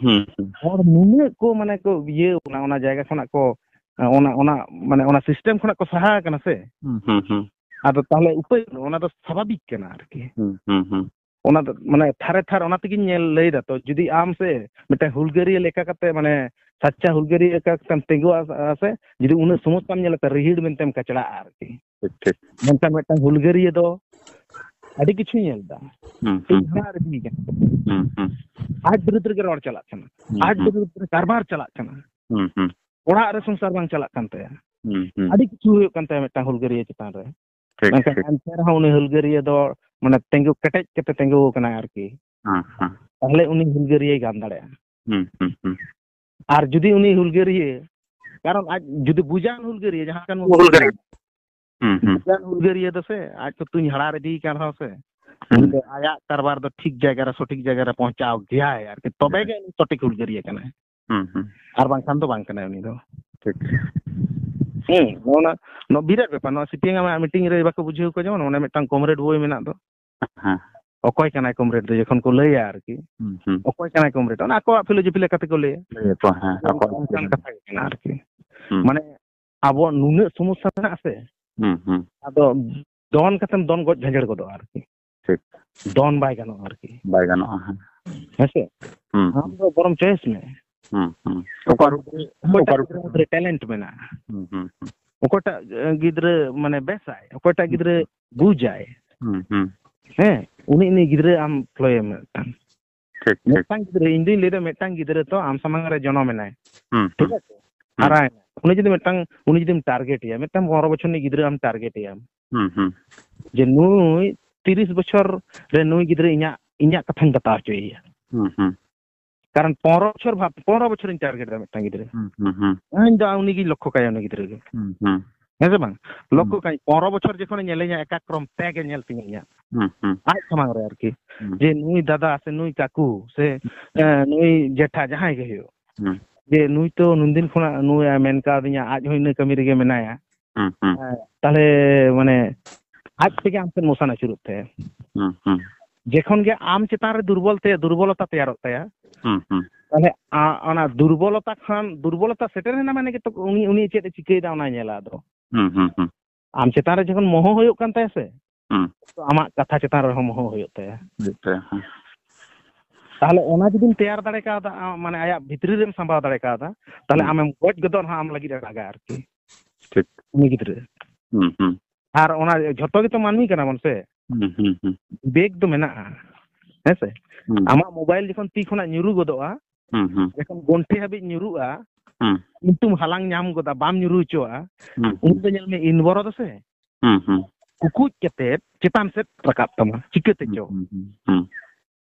ᱦᱩᱸ, ᱦᱩᱸ᱾ ᱦᱚᱲ ᱱᱩᱱᱟᱹᱜ ᱠᱚ, ᱢᱟᱱᱮ, ᱠᱚ ᱤᱭᱟᱹ ᱚᱱᱟ, ᱚᱱᱟ ᱡᱟᱭᱜᱟ ᱠᱷᱚᱱᱟᱜ ᱠᱚ, ᱚᱱᱟ, ᱚᱱᱟ, ᱢᱟᱱᱮ, ᱚᱱᱟ ᱥᱤᱥᱴᱮᱢ ᱠᱷᱚᱱᱟᱜ ᱠᱚ ᱥᱟᱦᱟ ᱟᱠᱟᱱᱟ ᱥᱮ᱾ ᱦᱩᱸ, ᱦᱩᱸ, ᱦᱩᱸ᱾ ᱟᱫᱚ ᱛᱟᱦᱚᱞᱮ ᱩᱯᱟᱹᱭ ᱵᱟᱹᱱᱩᱜ, ᱚᱱᱟ ᱫᱚ ᱥᱟᱵᱷᱟᱵᱤᱠ ᱠᱟᱱᱟ ᱟᱨᱠᱤ᱾ ᱦᱩᱸ, ᱦᱩᱸ, ᱦᱩᱸ᱾ ᱚᱱᱟ ᱫᱚ, ᱢᱟᱱᱮ, ᱛᱷᱟᱨᱮ ᱛᱷᱟᱨ ᱚᱱᱟ ᱛᱮᱜᱤᱧ ᱧᱮᱞ, ᱞᱟᱹᱭ ᱫᱟ ᱛᱚ, ᱡᱩᱫᱤ ᱟᱢ ᱥᱮ ᱢᱤᱫᱴᱟᱝ ᱦᱩᱞᱜᱟᱹᱨᱤᱭᱟᱹ ᱞᱮᱠᱟ ᱠᱟᱛᱮ, ᱢᱟᱱᱮ, ᱥᱟᱪᱪᱟ ᱦᱩᱞᱜᱟᱹᱨᱤᱭᱟᱹ ᱞᱮᱠᱟ ᱠᱟᱛᱮᱢ ᱛᱤᱸᱜᱩᱣᱟ ᱥᱮ, ᱡᱩᱫᱤ ᱩᱱᱟᱹᱜ ᱥᱚᱢᱚᱥᱥᱟᱢ ᱧᱮᱞᱟ, ᱛᱚ ᱨᱤᱦᱤᱲ ᱢᱮᱱᱛᱮᱢ ᱠᱟᱪᱲᱟᱜᱼᱟ ᱟᱨᱠᱤ᱾ ᱴᱷᱤᱠ, ᱴᱷᱤᱠ᱾ ᱢᱮᱱᱠᱷᱟᱱ ᱢᱤᱫᱴᱟᱝ ᱦᱩᱞᱜᱟᱹᱨᱤᱭᱟᱹ ᱫᱚ ᱟᱹᱰᱤ ᱠᱤᱪᱷᱩᱭ ᱧᱮᱞ ᱫᱟ᱾ ᱦᱩᱸ, ᱤᱧ ᱦᱩᱸ᱾ ᱦᱟᱨᱟ ᱤᱫᱤᱭ ᱠᱟᱱᱟ᱾ ᱦᱩᱸ, ᱦᱩᱸ᱾ ᱟᱡ ᱵᱤᱨᱩᱫᱽ ᱨᱮᱜᱮ ᱨᱚᱲ ᱪᱟᱞᱟᱜ ᱠᱟᱱᱟ᱾ ᱦᱩᱸ, ᱟᱡ ᱦᱩᱸ᱾ ᱵᱤᱨᱩᱫᱽ ᱨᱮ ᱠᱟᱨᱵᱟᱨ ᱪᱟᱞᱟᱜ ᱠᱟᱱᱟ᱾ ᱦᱩᱸ, ᱦᱩᱸ᱾ ᱚᱲᱟᱜ ᱨᱮ ᱥᱚᱝᱥᱟᱨ ᱵᱟᱝ ᱪᱟᱞᱟᱜ ᱠᱟᱱ ᱛᱟᱭᱟ᱾ ᱦᱩᱸ, ᱦᱩᱸ᱾ ᱟᱹᱰᱤ ᱠᱤᱪᱷᱩ ᱦᱩᱭᱩᱜ ᱠᱟᱱ ᱛᱟᱭᱟ ᱢᱤᱫᱴᱟᱝ ᱦᱩᱞᱜᱟᱹᱨᱤᱭᱟᱹ ᱪᱮᱛᱟᱱ ᱨᱮ᱾ ᱴᱷᱤᱠ, ᱢᱮᱱᱠᱷᱟᱱ ᱴᱷᱤᱠ᱾ ᱮᱱᱛᱮ ᱨᱮᱦᱚᱸ ᱩᱱᱤ ᱦᱩᱞᱜᱟᱹᱨᱤᱭᱟᱹ ᱫᱚ, ᱢᱟᱱᱮ, ᱛᱤᱸᱜᱩ ᱠᱮᱴᱮᱡ ᱠᱟᱛᱮ ᱛᱤᱸᱜᱩ ᱟᱠᱟᱱᱟᱭ ᱟᱨᱠᱤ᱾ ᱦᱮᱸ, ᱦᱮᱸ᱾ ᱛᱟᱦᱞᱮ ᱩᱱᱤ ᱦᱩᱞᱜᱟᱹᱨᱤᱭᱟᱹᱭ ᱜᱟᱱ ᱫᱟᱲᱮᱭᱟᱜᱼᱟ᱾ ᱦᱩᱸ, ᱦᱩᱸ, ᱦᱩᱸ᱾ ᱟᱨ ᱡᱩᱫᱤ ᱩᱱᱤ ᱦᱩᱞᱜᱟᱹᱨᱤᱭᱟᱹ ᱠᱟᱨᱚᱱ ᱟᱡ ᱡᱩᱫᱤ ᱵᱩᱡᱟᱱ ᱦᱩᱞᱜᱟᱹᱨᱤᱭᱟᱹ, ᱡᱟᱦᱟᱸ ᱠᱟᱱ ᱦᱩᱞᱜᱟᱹᱨᱤᱭᱟᱹ᱾ ᱦᱩᱸ, ᱦᱩᱸ᱾ ᱵᱩᱡᱟᱱ ᱦᱩᱞᱜᱟᱹᱨᱤᱭᱟᱹ ᱫᱚ ᱥᱮ, ᱟᱡ ᱠᱚ ᱛᱩᱧ ᱦᱟᱲᱟᱨ ᱤᱫᱤᱭ ᱠᱟᱱ ᱨᱮᱦᱚᱸ ᱥᱮ, ᱦᱩᱸ᱾ ᱩᱱᱤ ᱫᱚ ᱟᱭᱟᱜ ᱠᱟᱨᱵᱟᱨ ᱫᱚ ᱴᱷᱤᱠ ᱡᱟᱭᱜᱟ ᱨᱮ, ᱥᱚᱴᱷᱤᱠ ᱡᱟᱭᱜᱟ ᱨᱮ ᱯᱳᱸᱪᱷᱟᱣ ᱜᱮᱭᱟᱭ ᱟᱨᱠᱤ, ᱛᱚᱵᱮ ᱦᱩᱸ᱾ ᱜᱮ ᱩᱱᱤ ᱥᱚᱴᱷᱤᱠ ᱦᱩᱞᱜᱟᱹᱨᱤᱭᱟᱹ ᱠᱟᱱᱟᱭ᱾ ᱦᱩᱸ, ᱦᱩᱸ᱾ ᱟᱨ ᱵᱟᱝᱠᱷᱟᱱ ᱫᱚ ᱵᱟᱝ ᱠᱟᱱᱟᱭ ᱩᱱᱤ ᱫᱚ᱾ ᱴᱷᱤᱠ᱾ ᱦᱩᱸ, ᱱᱚᱣᱟ, ᱱᱚᱣᱟ ᱵᱤᱨᱟᱴ ᱵᱮᱯᱟᱨ᱾ ᱱᱚᱣᱟ ᱥᱤᱯᱤᱟᱭᱮᱢ ᱟᱜ ᱢᱤᱴᱤᱝ ᱨᱮ ᱵᱟᱠᱚ ᱵᱩᱡᱷᱟᱹᱣ ᱠᱚᱣᱟ, ᱡᱮᱢᱚᱱ ᱚᱱᱮ ᱢᱤᱫᱴᱟᱝ ᱠᱚᱢᱨᱮᱰ ᱵᱳᱭ ᱢᱮᱱᱟᱜ ᱫᱚ᱾ ᱦᱮᱸ᱾ ᱚᱠᱚᱭ ᱠᱟᱱᱟᱭ ᱠᱚᱢᱨᱮᱰ ᱫᱚ ᱡᱚᱠᱷᱚᱱ ᱠᱚ ᱞᱟᱹᱭᱟ ᱟᱨᱠᱤ᱾ ᱦᱩᱸ, ᱦᱩᱸ᱾ ᱚᱠᱚᱭ ᱠᱟᱱᱟᱭ ᱠᱚᱢᱨᱮᱰ? ᱚᱱᱟ ᱟᱠᱚᱣᱟᱜ ᱯᱷᱤᱞᱳᱡᱚᱯᱷᱤ ᱞᱮᱠᱟ ᱛᱮᱠᱚ ᱞᱟᱹᱭᱟ᱾ ᱞᱟᱹᱭ ᱟᱠᱚ, ᱦᱮᱸ, ᱟᱠᱚᱣᱟᱜ ᱚᱱᱠᱟᱱ ᱠᱟᱛᱷᱟ ᱜᱮ ᱠᱟᱱᱟ ᱟᱨᱠᱤ᱾ ᱦᱩᱸ᱾ ᱢᱟᱱᱮ ᱟᱵᱚᱣᱟᱜ ᱱᱩᱱᱟᱹᱜ ᱥᱚᱢᱚᱥᱥᱟ ᱢᱮᱱᱟᱜᱼᱟ ᱥᱮ, ᱦᱩᱸ, ᱦᱩᱸ᱾ ᱟᱫᱚ ᱫᱚᱱ ᱠᱟᱛᱮᱢ ᱫᱚᱱ ᱜᱚᱡ ᱡᱷᱟᱸᱡᱮᱲ ᱜᱚᱫᱚᱜᱼᱟ ᱟᱨᱠᱤ᱾ ᱴᱷᱤᱠ᱾ ᱫᱚᱱ ᱵᱟᱭ ᱜᱟᱱᱚᱜᱼᱟ ᱟᱨᱠᱤ᱾ ᱵᱟᱭ ᱜᱟᱱᱚᱜᱼᱟ, ᱦᱮᱸ᱾ ᱦᱮᱸ ᱥᱮ? ᱦᱩᱸ, ᱟᱢ ᱦᱩᱸ᱾ ᱫᱚ ᱵᱚᱨᱚᱢ choice ᱢᱮ᱾ ᱦᱩᱸ, ᱦᱩᱸ᱾ ᱚᱠᱟ ᱚᱠᱚᱭᱴᱟᱜ ᱨᱩᱯ ᱜᱤᱫᱽᱨᱟᱹ, ᱚᱠᱚᱭᱴᱟᱜ ᱚᱠᱟ ᱨᱩᱯ ᱜᱤᱫᱽᱨᱟᱹ ᱢᱩᱫᱽᱨᱮ talent ᱢᱮᱱᱟᱜᱼᱟ? ᱦᱩᱸ, ᱦᱩᱸ, ᱦᱩᱸ᱾ ᱚᱠᱚᱭᱴᱟᱜ, ᱮ, ᱜᱤᱫᱽᱨᱟᱹ ᱢᱟᱱᱮ ᱵᱮᱥᱟᱭ, ᱚᱠᱚᱭᱴᱟᱜ ᱦᱩᱸ᱾ ᱜᱤᱫᱽᱨᱟᱹ ᱵᱩᱡᱟᱭ, ᱦᱩᱸ, ᱦᱩᱸ᱾ ᱦᱮᱸ, ᱩᱱᱤ, ᱩᱱᱤ ᱜᱤᱫᱽᱨᱟᱹ ᱟᱢ ᱯᱷᱞᱳᱭᱮᱢ ᱢᱤᱫᱴᱟᱝ᱾ ᱴᱷᱤᱠ, ᱴᱷᱤᱠ᱾ ᱢᱤᱫᱴᱟᱝ ᱜᱤᱫᱽᱨᱟᱹ, ᱤᱧ ᱫᱩᱧ ᱞᱟᱹᱭᱫᱟ ᱢᱤᱫᱴᱟᱝ ᱜᱤᱫᱽᱨᱟᱹ ᱛᱚ ᱟᱢ ᱥᱟᱢᱟᱝ ᱨᱮ ᱡᱚᱱᱚᱢ ᱮᱱᱟᱭ᱾ ᱦᱩᱸ, ᱴᱷᱤᱠ ᱦᱩᱸ᱾ ᱟᱪᱷᱮ? ᱦᱩᱸ᱾ ᱦᱟᱨᱟᱭᱮᱱᱟ᱾ ᱩᱱᱤ ᱡᱩᱫᱤ ᱢᱤᱫᱴᱟᱝ, ᱩᱱᱤ ᱡᱩᱫᱤᱢ target ᱮᱭᱟ, ᱢᱤᱫᱴᱟᱝ ᱯᱚᱱᱨᱚ ᱵᱚᱪᱷᱚᱨ ᱨᱤᱱᱤᱡ ᱜᱤᱫᱽᱨᱟᱹ ᱟᱢ target ᱮᱭᱟᱢ᱾ ᱦᱩᱸ, ᱦᱩᱸ᱾ ᱡᱮ ᱱᱩᱭ ᱛᱤᱨᱤᱥ ᱵᱚᱪᱷᱚᱨ ᱨᱮ ᱱᱩᱭ ᱜᱤᱫᱽᱨᱟᱹ ᱤᱧᱟᱜ, ᱤᱧᱟᱜ ᱠᱟᱛᱷᱟᱧ ᱵᱟᱛᱟᱣ ᱦᱚᱪᱚᱭᱮᱭᱟ᱾ ᱦᱩᱸ, ᱦᱩᱸ᱾ ᱠᱟᱨᱚᱱ ᱯᱚᱱᱨᱚ ᱵᱚᱪᱷᱚᱨ ᱵᱷᱟᱵ, ᱯᱚᱱᱨᱚ ᱵᱚᱪᱷᱚᱨᱤᱧ target ᱮᱫᱟ ᱢᱤᱫᱴᱟᱝ ᱜᱤᱫᱽᱨᱟᱹ᱾ ᱦᱩᱸ, ᱦᱩᱸ, ᱦᱩᱸ᱾ ᱤᱧ ᱫᱚ ᱩᱱᱤ ᱜᱤᱧ ᱞᱚᱠᱠᱷᱚ ᱠᱟᱭᱟ, ᱩᱱᱤ ᱜᱤᱫᱽᱨᱟᱹ ᱜᱮ᱾ ᱦᱩᱸ, ᱦᱩᱸ᱾ ᱦᱮᱸ ᱥᱮ ᱵᱟᱝ? ᱦᱩᱸ᱾ ᱞᱚᱠᱠᱷᱚ ᱠᱟᱭ, ᱯᱚᱱᱨᱚ ᱵᱚᱪᱷᱚᱨ ᱡᱚᱠᱷᱚᱱᱮ ᱧᱮᱞᱮᱧᱟ, ᱮᱠᱟᱠᱨᱚᱢ ᱛᱮᱜᱮ ᱧᱮᱞ ᱛᱤᱧᱟᱹ ᱤᱧᱟᱜ᱾ ᱦᱩᱸ, ᱦᱩᱸ᱾ ᱟᱡ ᱥᱟᱢᱟᱝ ᱨᱮ ᱟᱨᱠᱤ᱾ ᱦᱩᱸ᱾ ᱡᱮ ᱱᱩᱭ ᱫᱟᱫᱟ ᱥᱮ ᱱᱩᱭ ᱠᱟᱠᱩ ᱥᱮ, ᱦᱩᱸ᱾ ᱮ, ᱱᱩᱭ ᱡᱮᱴᱷᱟ, ᱡᱟᱦᱟᱸᱭ ᱜᱮ ᱦᱩᱭᱩᱜ᱾ ᱦᱩᱸ᱾ ᱡᱮ ᱱᱩᱭ ᱛᱚ ᱱᱩᱱᱫᱤᱱ ᱠᱷᱚᱱᱟᱜ ᱱᱩᱭ ᱮ ᱢᱮᱱ ᱠᱟᱣᱫᱤᱧᱟ, ᱟᱡ ᱦᱚᱸ ᱤᱱᱟᱹ ᱠᱟᱹᱢᱤ ᱨᱮᱜᱮ ᱢᱮᱱᱟᱭᱟ᱾ ᱦᱩᱸ, ᱦᱩᱸ᱾ ᱦᱮᱸ, ᱛᱟᱦᱞᱮ ᱢᱟᱱᱮ ᱟᱡ ᱛᱮᱜᱮ ᱟᱢ ᱥᱮᱫ motion ᱟᱹᱪᱩᱨᱚᱜ ᱛᱟᱭᱟ᱾ ᱦᱩᱸ, ᱦᱩᱸ᱾ ᱡᱮᱠᱷᱚᱱ ᱜᱮ ᱟᱢ ᱪᱮᱛᱟᱱ ᱨᱮ ᱫᱩᱨᱵᱚᱞ ᱛᱮ, ᱫᱩᱨᱵᱚᱞᱚᱛᱟ ᱛᱮᱭᱟᱨᱚᱜ ᱛᱟᱭᱟ, ᱦᱩᱸ, ᱦᱩᱸ᱾ ᱛᱟᱦᱞᱮ ᱟ-, ᱚᱱᱟ ᱫᱩᱨᱵᱚᱞᱚᱛᱟ ᱠᱷᱚᱱ, ᱫᱩᱨᱵᱚᱞᱚᱛᱟ ᱥᱮᱴᱮᱨ ᱮᱱᱟ ᱢᱟᱱᱮ ᱜᱮᱛᱚ ᱩᱱᱤ, ᱩᱱᱤ ᱪᱮᱫ ᱮ ᱪᱤᱠᱟᱹᱭᱮᱫᱟ ᱚᱱᱟᱭ ᱧᱮᱞᱟ ᱟᱫᱚ᱾ ᱦᱩᱸ, ᱦᱩᱸ, ᱦᱩᱸ᱾ ᱟᱢ ᱪᱮᱛᱟᱱ ᱨᱮ ᱡᱚᱠᱷᱚᱱ ᱢᱚᱦᱚ ᱦᱩᱭᱩᱜ ᱠᱟᱱ ᱛᱟᱭᱟ ᱥᱮ, ᱦᱩᱸ᱾ ᱛᱚ ᱟᱢᱟᱜ ᱠᱟᱛᱷᱟ ᱪᱮᱛᱟᱱ ᱨᱮᱦᱚᱸ ᱢᱚᱦᱚ ᱦᱩᱭᱩᱜ ᱛᱟᱭᱟ᱾ ᱦᱩᱭᱩᱜ ᱛᱟᱭᱟ, ᱦᱮᱸ᱾ ᱛᱟᱦᱞᱮ ᱚᱱᱟ ᱡᱩᱫᱤᱢ ᱛᱮᱭᱟᱨ ᱫᱟᱲᱮ ᱠᱟᱣᱫᱟ, ᱟ, ᱢᱟᱱᱮ ᱟᱭᱟᱜ ᱵᱷᱤᱛᱨᱤ ᱨᱮᱢ ᱥᱟᱢᱵᱟᱣ ᱫᱟᱲᱮ ᱠᱟᱣᱫᱟ, ᱛᱟᱦᱞᱮ ᱦᱩᱸ᱾ ᱟᱢᱮᱢ ᱜᱚᱡ ᱜᱚᱫᱚᱜ ᱨᱮᱦᱚᱸ ᱟᱢ ᱞᱟᱹᱜᱤᱫ ᱮ ᱨᱟᱜᱟ ᱟᱨᱠᱤ᱾ ᱴᱷᱤᱠ᱾ ᱩᱱᱤ ᱜᱤᱫᱽᱨᱟᱹ᱾ ᱦᱩᱸ, ᱦᱩᱸ᱾ ᱟᱨ ᱚᱱᱟ ᱡᱷᱚᱛᱚ ᱜᱮᱛᱚ ᱢᱟᱹᱱᱢᱤ ᱠᱟᱱᱟ ᱵᱚᱱ ᱥᱮ᱾ ᱦᱩᱸ, ᱦᱩᱸ, ᱦᱩᱸ᱾ ᱵᱤᱵᱮᱠ ᱫᱚ ᱢᱮᱱᱟᱜᱼᱟ, ᱦᱮᱸ ᱥᱮ? ᱦᱩᱸ᱾ ᱟᱢᱟᱜ mobile ᱡᱚᱠᱷᱚᱱ ᱛᱤ ᱠᱷᱚᱱᱟᱜ ᱧᱩᱨᱩ ᱜᱚᱫᱚᱜᱼᱟ, ᱦᱩᱸ, ᱦᱩᱸ᱾ ᱡᱚᱠᱷᱚᱱ ᱜᱚᱱᱴᱷᱮ ᱦᱟᱹᱵᱤᱡ ᱧᱩᱨᱩᱜᱼᱟ, ᱦᱩᱸ᱾ ᱠᱤᱱᱛᱩᱢ ᱦᱟᱞᱟᱝ ᱧᱟᱢ ᱜᱚᱫᱟ, ᱵᱟᱢ ᱧᱩᱨᱩ ᱦᱚᱪᱚᱣᱟᱜᱼᱟ, ᱦᱩᱸ, ᱩᱱ ᱦᱩᱸ᱾ ᱫᱚ ᱧᱮᱞ ᱢᱮ ᱤᱱᱵᱚᱨᱚ ᱫᱚ ᱥᱮ ᱦᱩᱸ, ᱦᱩᱸ᱾ ᱠᱩᱠᱩᱡ ᱠᱟᱛᱮ ᱪᱮᱛᱟᱱ ᱥᱮᱫ ᱨᱟᱠᱟᱵ ᱛᱟᱢᱟ᱾ ᱪᱤᱠᱟᱹᱛᱮ ᱪᱚ? ᱦᱩᱸ, ᱦᱩᱸ, ᱦᱩᱸ᱾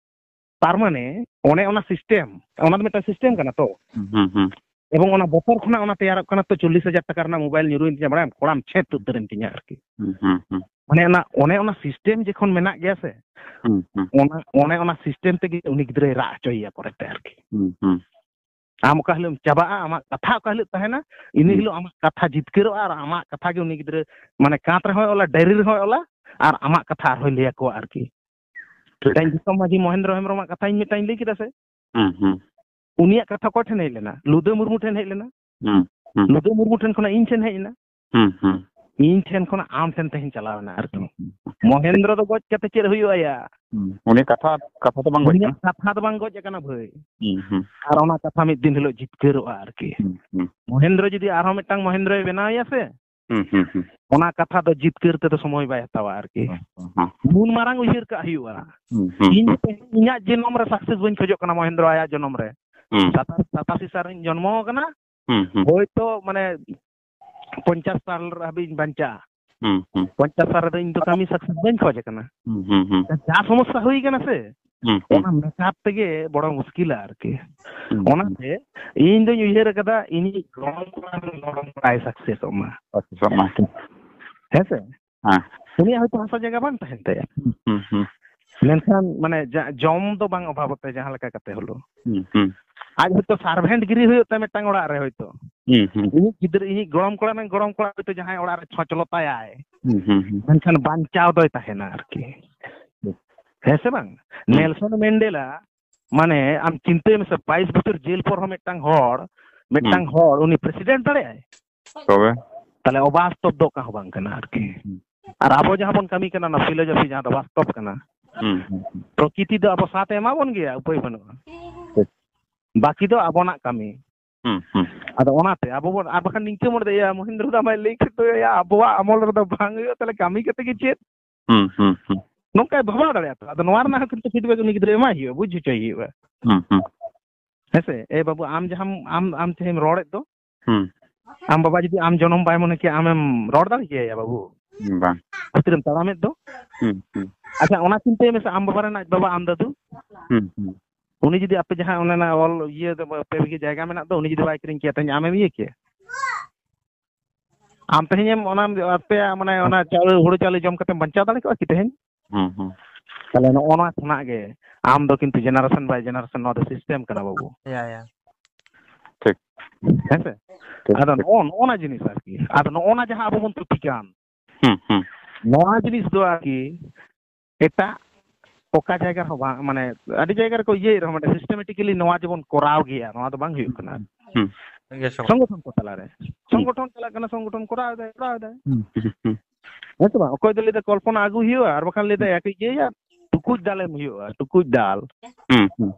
ᱛᱟᱨ ᱢᱟᱱᱮ ᱚᱱᱮ ᱚᱱᱟ system, ᱚᱱᱟ ᱫᱚ ᱢᱤᱫᱴᱟᱝ system ᱠᱟᱱᱟ ᱛᱚ᱾ ᱦᱩᱸ, ᱦᱩᱸ, ᱦᱩᱸ᱾ ᱮᱵᱚᱝ ᱚᱱᱟ ᱵᱚᱛᱚᱨ ᱠᱷᱚᱱᱟᱜ ᱚᱱᱟ ᱛᱮᱭᱟᱨᱚᱜ ᱠᱟᱱᱟ ᱛᱚ, ᱪᱚᱞᱞᱤᱥ ᱦᱟᱡᱟᱨ ᱴᱟᱠᱟ ᱨᱮᱱᱟᱜ ᱢᱳᱵᱟᱭᱤᱞ ᱧᱩᱨᱩᱭᱮᱱ ᱛᱤᱧᱟ, ᱵᱟᱲᱟᱭᱟᱢ, ᱠᱚᱲᱟᱢ ᱪᱷᱮᱫ ᱩᱛᱟᱹᱨᱮᱱ ᱛᱤᱧᱟ ᱟᱨᱠᱤ᱾ ᱦᱩᱸ, ᱦᱩᱸ, ᱦᱩᱸ᱾ ᱢᱟᱱᱮ ᱚᱱᱟ, ᱚᱱᱮ ᱚᱱᱟ ᱥᱤᱥᱴᱮᱢ ᱡᱚᱠᱷᱚᱱ ᱢᱮᱱᱟᱜ ᱜᱮᱭᱟ ᱥᱮ, ᱦᱩᱸ, ᱦᱩᱸ᱾ ᱚᱱᱟ, ᱚᱱᱮ ᱚᱱᱟ ᱥᱤᱥᱴᱮᱢ ᱛᱮᱜᱮ ᱩᱱᱤ ᱜᱤᱫᱽᱨᱟᱹᱭ ᱨᱟᱜ ᱦᱚᱪᱚᱭᱮᱭᱟ ᱯᱚᱨᱮᱛᱮ ᱟᱨᱠᱤ᱾ ᱦᱩᱸ, ᱦᱩᱸ᱾ ᱟᱢ ᱚᱠᱟ ᱦᱤᱞᱳᱜ ᱮᱢ ᱪᱟᱵᱟᱜᱼᱟ, ᱟᱢᱟᱜ ᱠᱟᱛᱷᱟ ᱚᱠᱟ ᱦᱤᱞᱳᱜ ᱛᱟᱦᱮᱱᱟ, ᱤᱱᱟᱹ ᱦᱩᱸ᱾ ᱦᱤᱞᱳᱜ ᱟᱢᱟᱜ ᱠᱟᱛᱷᱟ ᱡᱤᱛᱠᱟᱹᱨᱚᱜᱼᱟ ᱟᱨ ᱟᱢᱟᱜ ᱠᱟᱛᱷᱟ ᱜᱮ ᱩᱱᱤ ᱜᱤᱫᱽᱨᱟᱹ, ᱢᱟᱱᱮ, ᱠᱟᱸᱛ ᱨᱮᱦᱚᱸᱭ ᱚᱞᱟ, ᱰᱟᱭᱨᱤ ᱨᱮᱦᱚᱸᱭ ᱚᱞᱟ ᱟᱨ ᱟᱢᱟᱜ ᱠᱟᱛᱷᱟ ᱟᱨᱦᱚᱸᱭ ᱞᱟᱹᱭ ᱟᱠᱚᱣᱟ ᱟᱨᱠᱤ᱾ ᱴᱷᱤᱠ᱾ ᱢᱤᱫᱴᱟᱝ ᱫᱤᱥᱚᱢ ᱢᱟᱹᱡᱷᱤ ᱢᱚᱦᱮᱱᱫᱨᱚ ᱦᱮᱢᱵᱨᱚᱢᱟᱜ ᱠᱟᱛᱷᱟᱧ ᱢᱤᱫᱴᱟᱝ ᱞᱟᱹᱭ ᱠᱮᱫᱟ ᱥᱮ, ᱦᱩᱸ, ᱦᱩᱸ᱾ ᱩᱱᱤᱭᱟᱜ ᱠᱟᱛᱷᱟ ᱚᱠᱚᱭ ᱴᱷᱮᱱ ᱦᱮᱡ ᱞᱮᱱᱟ? ᱞᱩᱫᱟᱹ ᱢᱩᱨᱢᱩ ᱴᱷᱮᱱ ᱦᱮᱡ ᱞᱮᱱᱟ᱾ ᱦᱩᱸ, ᱦᱩᱸ᱾ ᱞᱩᱫᱟᱹ ᱢᱩᱨᱢᱩ ᱴᱷᱮᱱ ᱠᱷᱚᱱᱟᱜ ᱤᱧ ᱴᱷᱮᱱ ᱦᱮᱡ ᱮᱱᱟ᱾ ᱦᱩᱸ, ᱦᱩᱸ᱾ ᱤᱧ ᱴᱷᱮᱱ ᱠᱷᱚᱱᱟᱜ ᱟᱢ ᱴᱷᱮᱱ ᱛᱮᱦᱮᱧ ᱪᱟᱞᱟᱣ ᱮᱱᱟ ᱟᱨᱠᱤ᱾ ᱦᱩᱸ, ᱦᱩᱸ᱾ ᱢᱚᱦᱮᱱᱫᱨᱚ ᱫᱚ ᱜᱚᱡ ᱠᱟᱛᱮ ᱪᱮᱫ ᱦᱩᱭᱩᱜᱼᱟ ᱭᱟ? ᱦᱩᱸ᱾ ᱩᱱᱤ ᱠᱟᱛᱷᱟ, ᱠᱟᱛᱷᱟ ᱫᱚ ᱵᱟᱝ ᱜᱚᱡ ᱩᱱᱤᱭᱟᱜ ᱠᱟᱱᱟ᱾ ᱠᱟᱛᱷᱟ ᱫᱚ ᱵᱟᱝ ᱜᱚᱡ ᱟᱠᱟᱱᱟ ᱵᱷᱟᱹᱭ᱾ ᱦᱩᱸ, ᱦᱩᱸ᱾ ᱟᱨ ᱚᱱᱟ ᱠᱟᱛᱷᱟ ᱢᱤᱫ ᱫᱤᱱ ᱦᱤᱞᱳᱜ ᱡᱤᱛᱠᱟᱹᱨᱚᱜᱼᱟ ᱟᱨᱠᱤ᱾ ᱦᱩᱸ, ᱦᱩᱸ᱾ ᱢᱚᱦᱮᱱᱫᱨᱚ ᱡᱩᱫᱤ ᱟᱨᱦᱚᱸ ᱢᱤᱫᱴᱟᱝ ᱢᱚᱦᱮᱱᱫᱨᱚᱭ ᱵᱮᱱᱟᱣ ᱮᱭᱟ ᱥᱮ, ᱦᱩᱸ, ᱦᱩᱸ, ᱦᱩᱸ᱾ ᱚᱱᱟ ᱠᱟᱛᱷᱟ ᱫᱚ ᱡᱤᱛᱠᱟᱹᱨ ᱛᱮᱫᱚ ᱥᱚᱢᱚᱭ ᱵᱟᱭ ᱦᱟᱛᱟᱣᱟ ᱟᱨᱠᱤ᱾ ᱦᱩᱸ, ᱦᱩᱸ, ᱦᱩᱸ᱾ ᱢᱩᱱ ᱢᱟᱨᱟᱝ ᱩᱭᱦᱟᱹᱨ ᱠᱟᱜ ᱦᱩᱭᱩᱜᱼᱟ᱾ ᱦᱩᱸ, ᱦᱩᱸ, ᱤᱧ ᱦᱩᱸ᱾ ᱛᱮᱦᱮᱧ ᱤᱧᱟᱹᱜ ᱡᱚᱱᱚᱢ ᱨᱮ ᱥᱟᱠᱥᱮᱥ ᱵᱟᱹᱧ ᱠᱷᱚᱡᱚᱜ ᱠᱟᱱᱟ ᱢᱚᱦᱮᱱᱫᱨᱚ ᱟᱭᱟᱜ ᱡᱚᱱᱚᱢ ᱨᱮ᱾ ᱦᱩᱸ᱾ ᱥᱟᱛᱟᱥ, ᱥᱟᱛᱟᱥᱤ ᱥᱟᱞ ᱨᱤᱧ ᱡᱚᱱᱢᱚ ᱟᱠᱟᱱᱟ᱾ ᱦᱩᱸ, ᱦᱩᱸ᱾ ᱦᱳᱭᱛᱳ ᱢᱟᱱᱮ ᱯᱚᱧᱪᱟᱥ ᱥᱟᱞ ᱦᱟᱹᱵᱤᱡ ᱤᱧ ᱵᱟᱧᱪᱟᱜᱼᱟ᱾ ᱦᱩᱸ, ᱦᱩᱸ᱾ ᱯᱚᱧᱪᱟᱥ ᱥᱟᱞ ᱨᱮᱫᱚ ᱤᱧ ᱫᱚ ᱠᱟᱹᱢᱤ ᱥᱟᱠᱥᱮᱥ ᱵᱟᱹᱧ ᱠᱷᱚᱡ ᱟᱠᱟᱱᱟ᱾ ᱦᱩᱸ, ᱦᱩᱸ, ᱦᱩᱸ᱾ ᱡᱟ ᱥᱚᱢᱚᱥᱥᱟ ᱦᱩᱭ ᱟᱠᱟᱱᱟ ᱥᱮ, ᱦᱩᱸ, ᱦᱩᱸ᱾ ᱚᱱᱟ ᱢᱮᱠᱟᱯ ᱛᱮᱜᱮ ᱵᱚᱲᱚ ᱢᱩᱥᱠᱤᱞᱟ ᱟᱨᱠᱤ᱾ ᱦᱩᱸ, ᱦᱩᱸ᱾ ᱚᱱᱟᱛᱮ ᱤᱧ ᱫᱚᱧ ᱩᱭᱦᱟᱹᱨ ᱟᱠᱟᱫᱟ, ᱤᱧᱤᱡ ᱜᱚᱲᱚᱢ ᱠᱚᱲᱟ, ᱜᱚᱲᱚᱢ ᱠᱚᱲᱟᱭ ᱥᱟᱠᱥᱮᱥᱚᱜ ᱢᱟ᱾ ᱥᱟᱠᱥᱮᱥᱚᱜ ᱢᱟ, ᱴᱷᱤᱠ᱾ ᱦᱮᱸ ᱥᱮ? ᱦᱮᱸ᱾ ᱩᱱᱤᱭᱟᱜ ᱦᱚᱭᱛᱳ ᱦᱟᱥᱟ ᱡᱟᱭᱜᱟ ᱵᱟᱝ ᱛᱟᱦᱮᱱ ᱛᱟᱭᱟ᱾ ᱦᱩᱸ, ᱦᱩᱸ᱾ ᱢᱮᱱᱠᱷᱟᱱ ᱢᱟᱱᱮ ᱡᱟ-, ᱡᱚᱢ ᱫᱚ ᱵᱟᱝ ᱚᱵᱷᱟᱵᱚᱜ ᱛᱟᱭᱟ ᱡᱟᱦᱟᱸ ᱞᱮᱠᱟ ᱠᱟᱛᱮ ᱦᱚᱞᱳ᱾ ᱦᱩᱸ, ᱦᱩᱸ᱾ ᱟᱡ ᱦᱚᱭᱛᱳ ᱥᱟᱨᱵᱷᱮᱱᱴ ᱜᱤᱨᱤ ᱦᱩᱭᱩᱜ ᱛᱟᱭᱟ ᱢᱤᱫᱴᱟᱝ ᱚᱲᱟᱜ ᱨᱮ ᱦᱚᱭᱛᱳ᱾ ᱦᱩᱸ, ᱦᱩᱸ᱾ ᱤᱧᱤᱡ ᱜᱤᱫᱽᱨᱟᱹ, ᱤᱧᱤᱡ ᱜᱚᱲᱚᱢ ᱠᱚᱲᱟ ᱨᱮᱱ ᱜᱚᱲᱚᱢ ᱠᱚᱲᱟ ᱦᱚᱭᱛᱳ ᱡᱟᱦᱟᱸᱭ ᱚᱲᱟᱜ ᱨᱮ ᱪᱷᱚᱸᱪ ᱞᱚᱛᱟᱭᱟᱭ᱾ ᱦᱩᱸ, ᱦᱩᱸ, ᱦᱩᱸ᱾ ᱢᱮᱱᱠᱷᱟᱱ ᱵᱟᱧᱪᱟᱣ ᱫᱚᱭ ᱛᱟᱦᱮᱱᱟ ᱟᱨᱠᱤ᱾ ᱦᱩᱸ᱾ ᱦᱮᱸ ᱥᱮ ᱵᱟᱝ? ᱦᱩᱸ᱾ ᱱᱮᱞᱥᱚᱱ ᱢᱮᱱᱰᱮᱞᱟ, ᱢᱟᱱᱮ ᱟᱢ ᱪᱤᱱᱛᱟᱹᱭ ᱢᱮᱥᱮ, ᱵᱟᱭᱤᱥ ᱵᱚᱪᱷᱚᱨ ᱡᱮᱞ ᱯᱚᱨ ᱦᱚᱸ ᱢᱤᱫᱴᱟᱝ ᱦᱚᱲ, ᱢᱤᱫᱴᱟᱝ ᱦᱩᱸ᱾ ᱦᱚᱲ ᱩᱱᱤ ᱯᱨᱮᱥᱤᱰᱮᱱᱴ ᱫᱟᱲᱮᱭᱟᱜᱼᱟᱭ? ᱛᱚᱵᱮ? ᱛᱟᱦᱞᱮ ᱚᱵᱟᱥᱛᱚᱵ ᱫᱚ ᱚᱠᱟ ᱦᱚᱸ ᱵᱟᱝ ᱠᱟᱱᱟ ᱟᱨᱠᱤ᱾ ᱦᱩᱸ᱾ ᱟᱨ ᱟᱵᱚ ᱡᱟᱦᱟᱸ ᱵᱚᱱ ᱠᱟᱹᱢᱤ ᱠᱟᱱᱟ, ᱚᱱᱟ ᱯᱷᱤᱞᱳᱡᱚᱯᱷᱤ ᱡᱟᱦᱟᱸ ᱫᱚ ᱵᱟᱥᱛᱚᱵ ᱠᱟᱱᱟ, ᱦᱩᱸ, ᱦᱩᱸ, ᱦᱩᱸ᱾ ᱯᱨᱚᱠᱤᱛᱤ ᱫᱚ ᱟᱵᱚ ᱥᱟᱛᱷ ᱮ ᱮᱢᱟ ᱵᱚᱱ ᱜᱮᱭᱟ, ᱩᱯᱟᱹᱭ ᱵᱟᱹᱱᱩᱜᱼᱟ᱾ ᱴᱷᱤᱠ᱾ ᱵᱟᱹᱠᱤ ᱫᱚ ᱟᱵᱚᱱᱟᱜ ᱠᱟᱹᱢᱤ᱾ ᱦᱩᱸ, ᱦᱩᱸ᱾ ᱟᱫᱚ ᱚᱱᱟᱛᱮ ᱟᱵᱚ ᱵᱚᱱ, ᱟᱨ ᱵᱟᱠᱷᱟᱱ ᱱᱤᱝᱠᱟᱹ ᱢᱚᱱᱮ ᱫᱚ, ᱮᱭᱟ, ᱢᱚᱦᱮᱱᱫᱨᱚ ᱫᱟ ᱢᱟᱭ ᱞᱟᱹᱭ ᱠᱮᱫ ᱫᱚ, ᱮᱭᱟ, ᱟᱵᱚᱣᱟᱜ ᱟᱢᱚᱞ ᱨᱮᱫᱚ ᱵᱟᱝ ᱦᱩᱭᱩᱜᱼᱟ, ᱛᱟᱦᱞᱮ ᱠᱟᱹᱢᱤ ᱠᱟᱛᱮ ᱜᱮ ᱪᱮᱫ? ᱦᱩᱸ, ᱦᱩᱸ, ᱦᱩᱸ᱾ ᱱᱚᱝᱠᱟᱭ ᱵᱷᱟᱵᱟᱣ ᱫᱟᱲᱮᱭᱟᱜᱼᱟ ᱛᱚ᱾ ᱟᱫᱚ ᱱᱚᱣᱟ ᱨᱮᱱᱟᱜ ᱦᱚᱸ ᱠᱤᱱᱛᱩ ᱯᱷᱤᱰᱵᱮᱠ ᱩᱱᱤ ᱜᱤᱫᱽᱨᱟᱹ ᱮᱢᱟᱭ ᱦᱩᱭᱩᱜᱼᱟ, ᱵᱩᱡᱽ ᱦᱚᱪᱚᱭ ᱦᱩᱭᱩᱜᱼᱟ᱾ ᱦᱩᱸ, ᱦᱩᱸ᱾ ᱦᱮᱸ ᱥᱮ? ᱮ ᱵᱟᱹᱵᱩ, ᱟᱢ ᱡᱟᱦᱟᱸᱢ, ᱟᱢ, ᱟᱢ ᱛᱮᱦᱮᱧ ᱨᱚᱲᱮᱫ ᱫᱚ, ᱦᱩᱸ᱾ ᱟᱢ ᱵᱟᱵᱟ ᱡᱩᱫᱤ ᱟᱢ ᱡᱚᱱᱚᱢ ᱵᱟᱭ ᱢᱚᱱᱮ ᱠᱮᱭᱟ, ᱟᱢᱮᱢ ᱨᱚᱲ ᱫᱟᱲᱮ ᱠᱮᱭᱟ ᱭᱟ ᱵᱟᱹᱵᱩ? ᱵᱟᱝ᱾ ᱵᱷᱤᱛᱨᱤᱢ ᱛᱟᱲᱟᱢᱮᱫ ᱫᱚ? ᱦᱩᱸ, ᱦᱩᱸ᱾ ᱟᱪᱪᱷᱟ, ᱚᱱᱟ ᱪᱤᱱᱛᱟᱹᱭ ᱢᱮᱥᱮ, ᱟᱢ ᱵᱟᱵᱟ ᱨᱮᱱ ᱟᱡ ᱵᱟᱵᱟ, ᱟᱢ ᱫᱟᱫᱩ? ᱦᱩᱸ, ᱦᱩᱸ᱾ ᱩᱱᱤ ᱡᱩᱫᱤ ᱟᱯᱮ ᱡᱟᱦᱟᱸ ᱚᱱᱮ ᱚᱱᱟ ᱚᱞ ᱤᱭᱟᱹ ᱯᱮ ᱵᱤᱜᱷᱟᱹ ᱡᱟᱭᱜᱟ ᱢᱮᱱᱟᱜ ᱫᱚ, ᱩᱱᱤ ᱡᱩᱫᱤ ᱵᱟᱭ ᱠᱤᱨᱤᱧ ᱠᱮᱭᱟ, ᱛᱮᱦᱮᱧ ᱟᱢᱮᱢ ᱤᱭᱟᱹ ᱠᱮᱭᱟ? ᱟᱢ ᱛᱮᱦᱮᱧᱮᱢ ᱚᱱᱟ ᱟᱯᱮᱭᱟᱜ ᱢᱟᱱᱮ ᱚᱱᱟ ᱪᱟᱣᱞᱮ, ᱦᱩᱲᱩ ᱪᱟᱣᱞᱮ ᱡᱚᱢ ᱠᱟᱛᱮᱢ ᱵᱟᱧᱪᱟᱣ ᱫᱟᱲᱮ ᱠᱚᱜᱼᱟ ᱠᱤ ᱛᱮᱦᱮᱧ? ᱦᱩᱸ, ᱦᱩᱸ᱾ ᱛᱟᱦᱞᱮ ᱱᱚᱜᱼᱚ ᱱᱚᱣᱟ ᱠᱷᱚᱱᱟᱜ ᱜᱮ ᱟᱢ ᱫᱚ ᱠᱤᱱᱛᱩ generation by generation ᱱᱚᱣᱟ ᱫᱚ system ᱠᱟᱱᱟ ᱵᱟᱹᱵᱩ᱾ ᱭᱟ, ᱭᱟ᱾ ᱴᱷᱤᱠ᱾ ᱦᱮᱸ ᱥᱮ? ᱴᱷᱤᱠ, ᱟᱫᱚ ᱴᱷᱤᱠ᱾ ᱱᱚᱜᱼᱚ, ᱱᱚᱜᱼᱚ ᱱᱟ ᱡᱤᱱᱤᱥ ᱟᱨᱠᱤ᱾ ᱟᱫᱚ ᱱᱚᱜᱼᱚ ᱱᱟ ᱡᱟᱦᱟᱸ ᱟᱵᱚ ᱵᱚᱱ ᱛᱷᱩᱛᱤ ᱠᱟᱱ, ᱦᱩᱸ, ᱦᱩᱸ᱾ ᱱᱚᱣᱟ ᱡᱤᱱᱤᱥ ᱫᱚ ᱟᱨᱠᱤ ᱮᱴᱟᱜ ᱚᱠᱟ ᱡᱟᱭᱜᱟ ᱨᱮᱦᱚᱸ ᱵᱟᱝ, ᱢᱟᱱᱮ ᱟᱹᱰᱤ ᱡᱟᱭᱜᱟ ᱨᱮᱠᱚ ᱤᱭᱟᱹᱭ ᱨᱮᱦᱚᱸ, ᱢᱟᱱᱮ systematically ᱱᱚᱣᱟ ᱡᱮᱵᱚᱱ ᱠᱚᱨᱟᱣ ᱜᱮᱭᱟ, ᱱᱚᱣᱟ ᱫᱚ ᱵᱟᱝ ᱦᱩᱭᱩᱜ ᱠᱟᱱᱟ᱾ ᱦᱩᱸ᱾ ᱥᱚᱝᱜᱚᱴᱷᱚᱱ ᱠᱚ ᱛᱟᱞᱟᱨᱮ᱾ ᱦᱩᱸ᱾ ᱥᱚᱝᱜᱚᱴᱷᱚᱱ ᱪᱟᱞᱟᱜ ᱠᱟᱱᱟ, ᱥᱚᱝᱜᱚᱴᱷᱚᱱ ᱠᱚᱨᱟᱣ ᱮᱫᱟᱭ, ᱠᱚᱨᱟᱣ ᱮᱫᱟᱭ᱾ ᱦᱩᱸ, ᱦᱩᱸ, ᱦᱩᱸ᱾ ᱦᱮᱸ ᱥᱮ ᱵᱟᱝ? ᱚᱠᱚᱭ ᱫᱚ ᱞᱟᱹᱭ ᱫᱟ ᱠᱚᱞᱯᱚᱱᱟ ᱟᱹᱜᱩ ᱦᱩᱭᱩᱜᱼᱟ, ᱟᱨ ᱵᱟᱠᱷᱟᱱ ᱞᱟᱹᱭ ᱫᱟ ᱦᱩᱸ᱾ ᱮᱠ ᱤᱭᱟᱹᱭᱟ, ᱴᱩᱠᱩᱡ ᱫᱟᱞᱮᱢ ᱦᱩᱭᱩᱜᱼᱟ, ᱴᱩᱠᱩᱡ ᱫᱟᱞ᱾ ᱦᱩᱸ, ᱦᱩᱸ᱾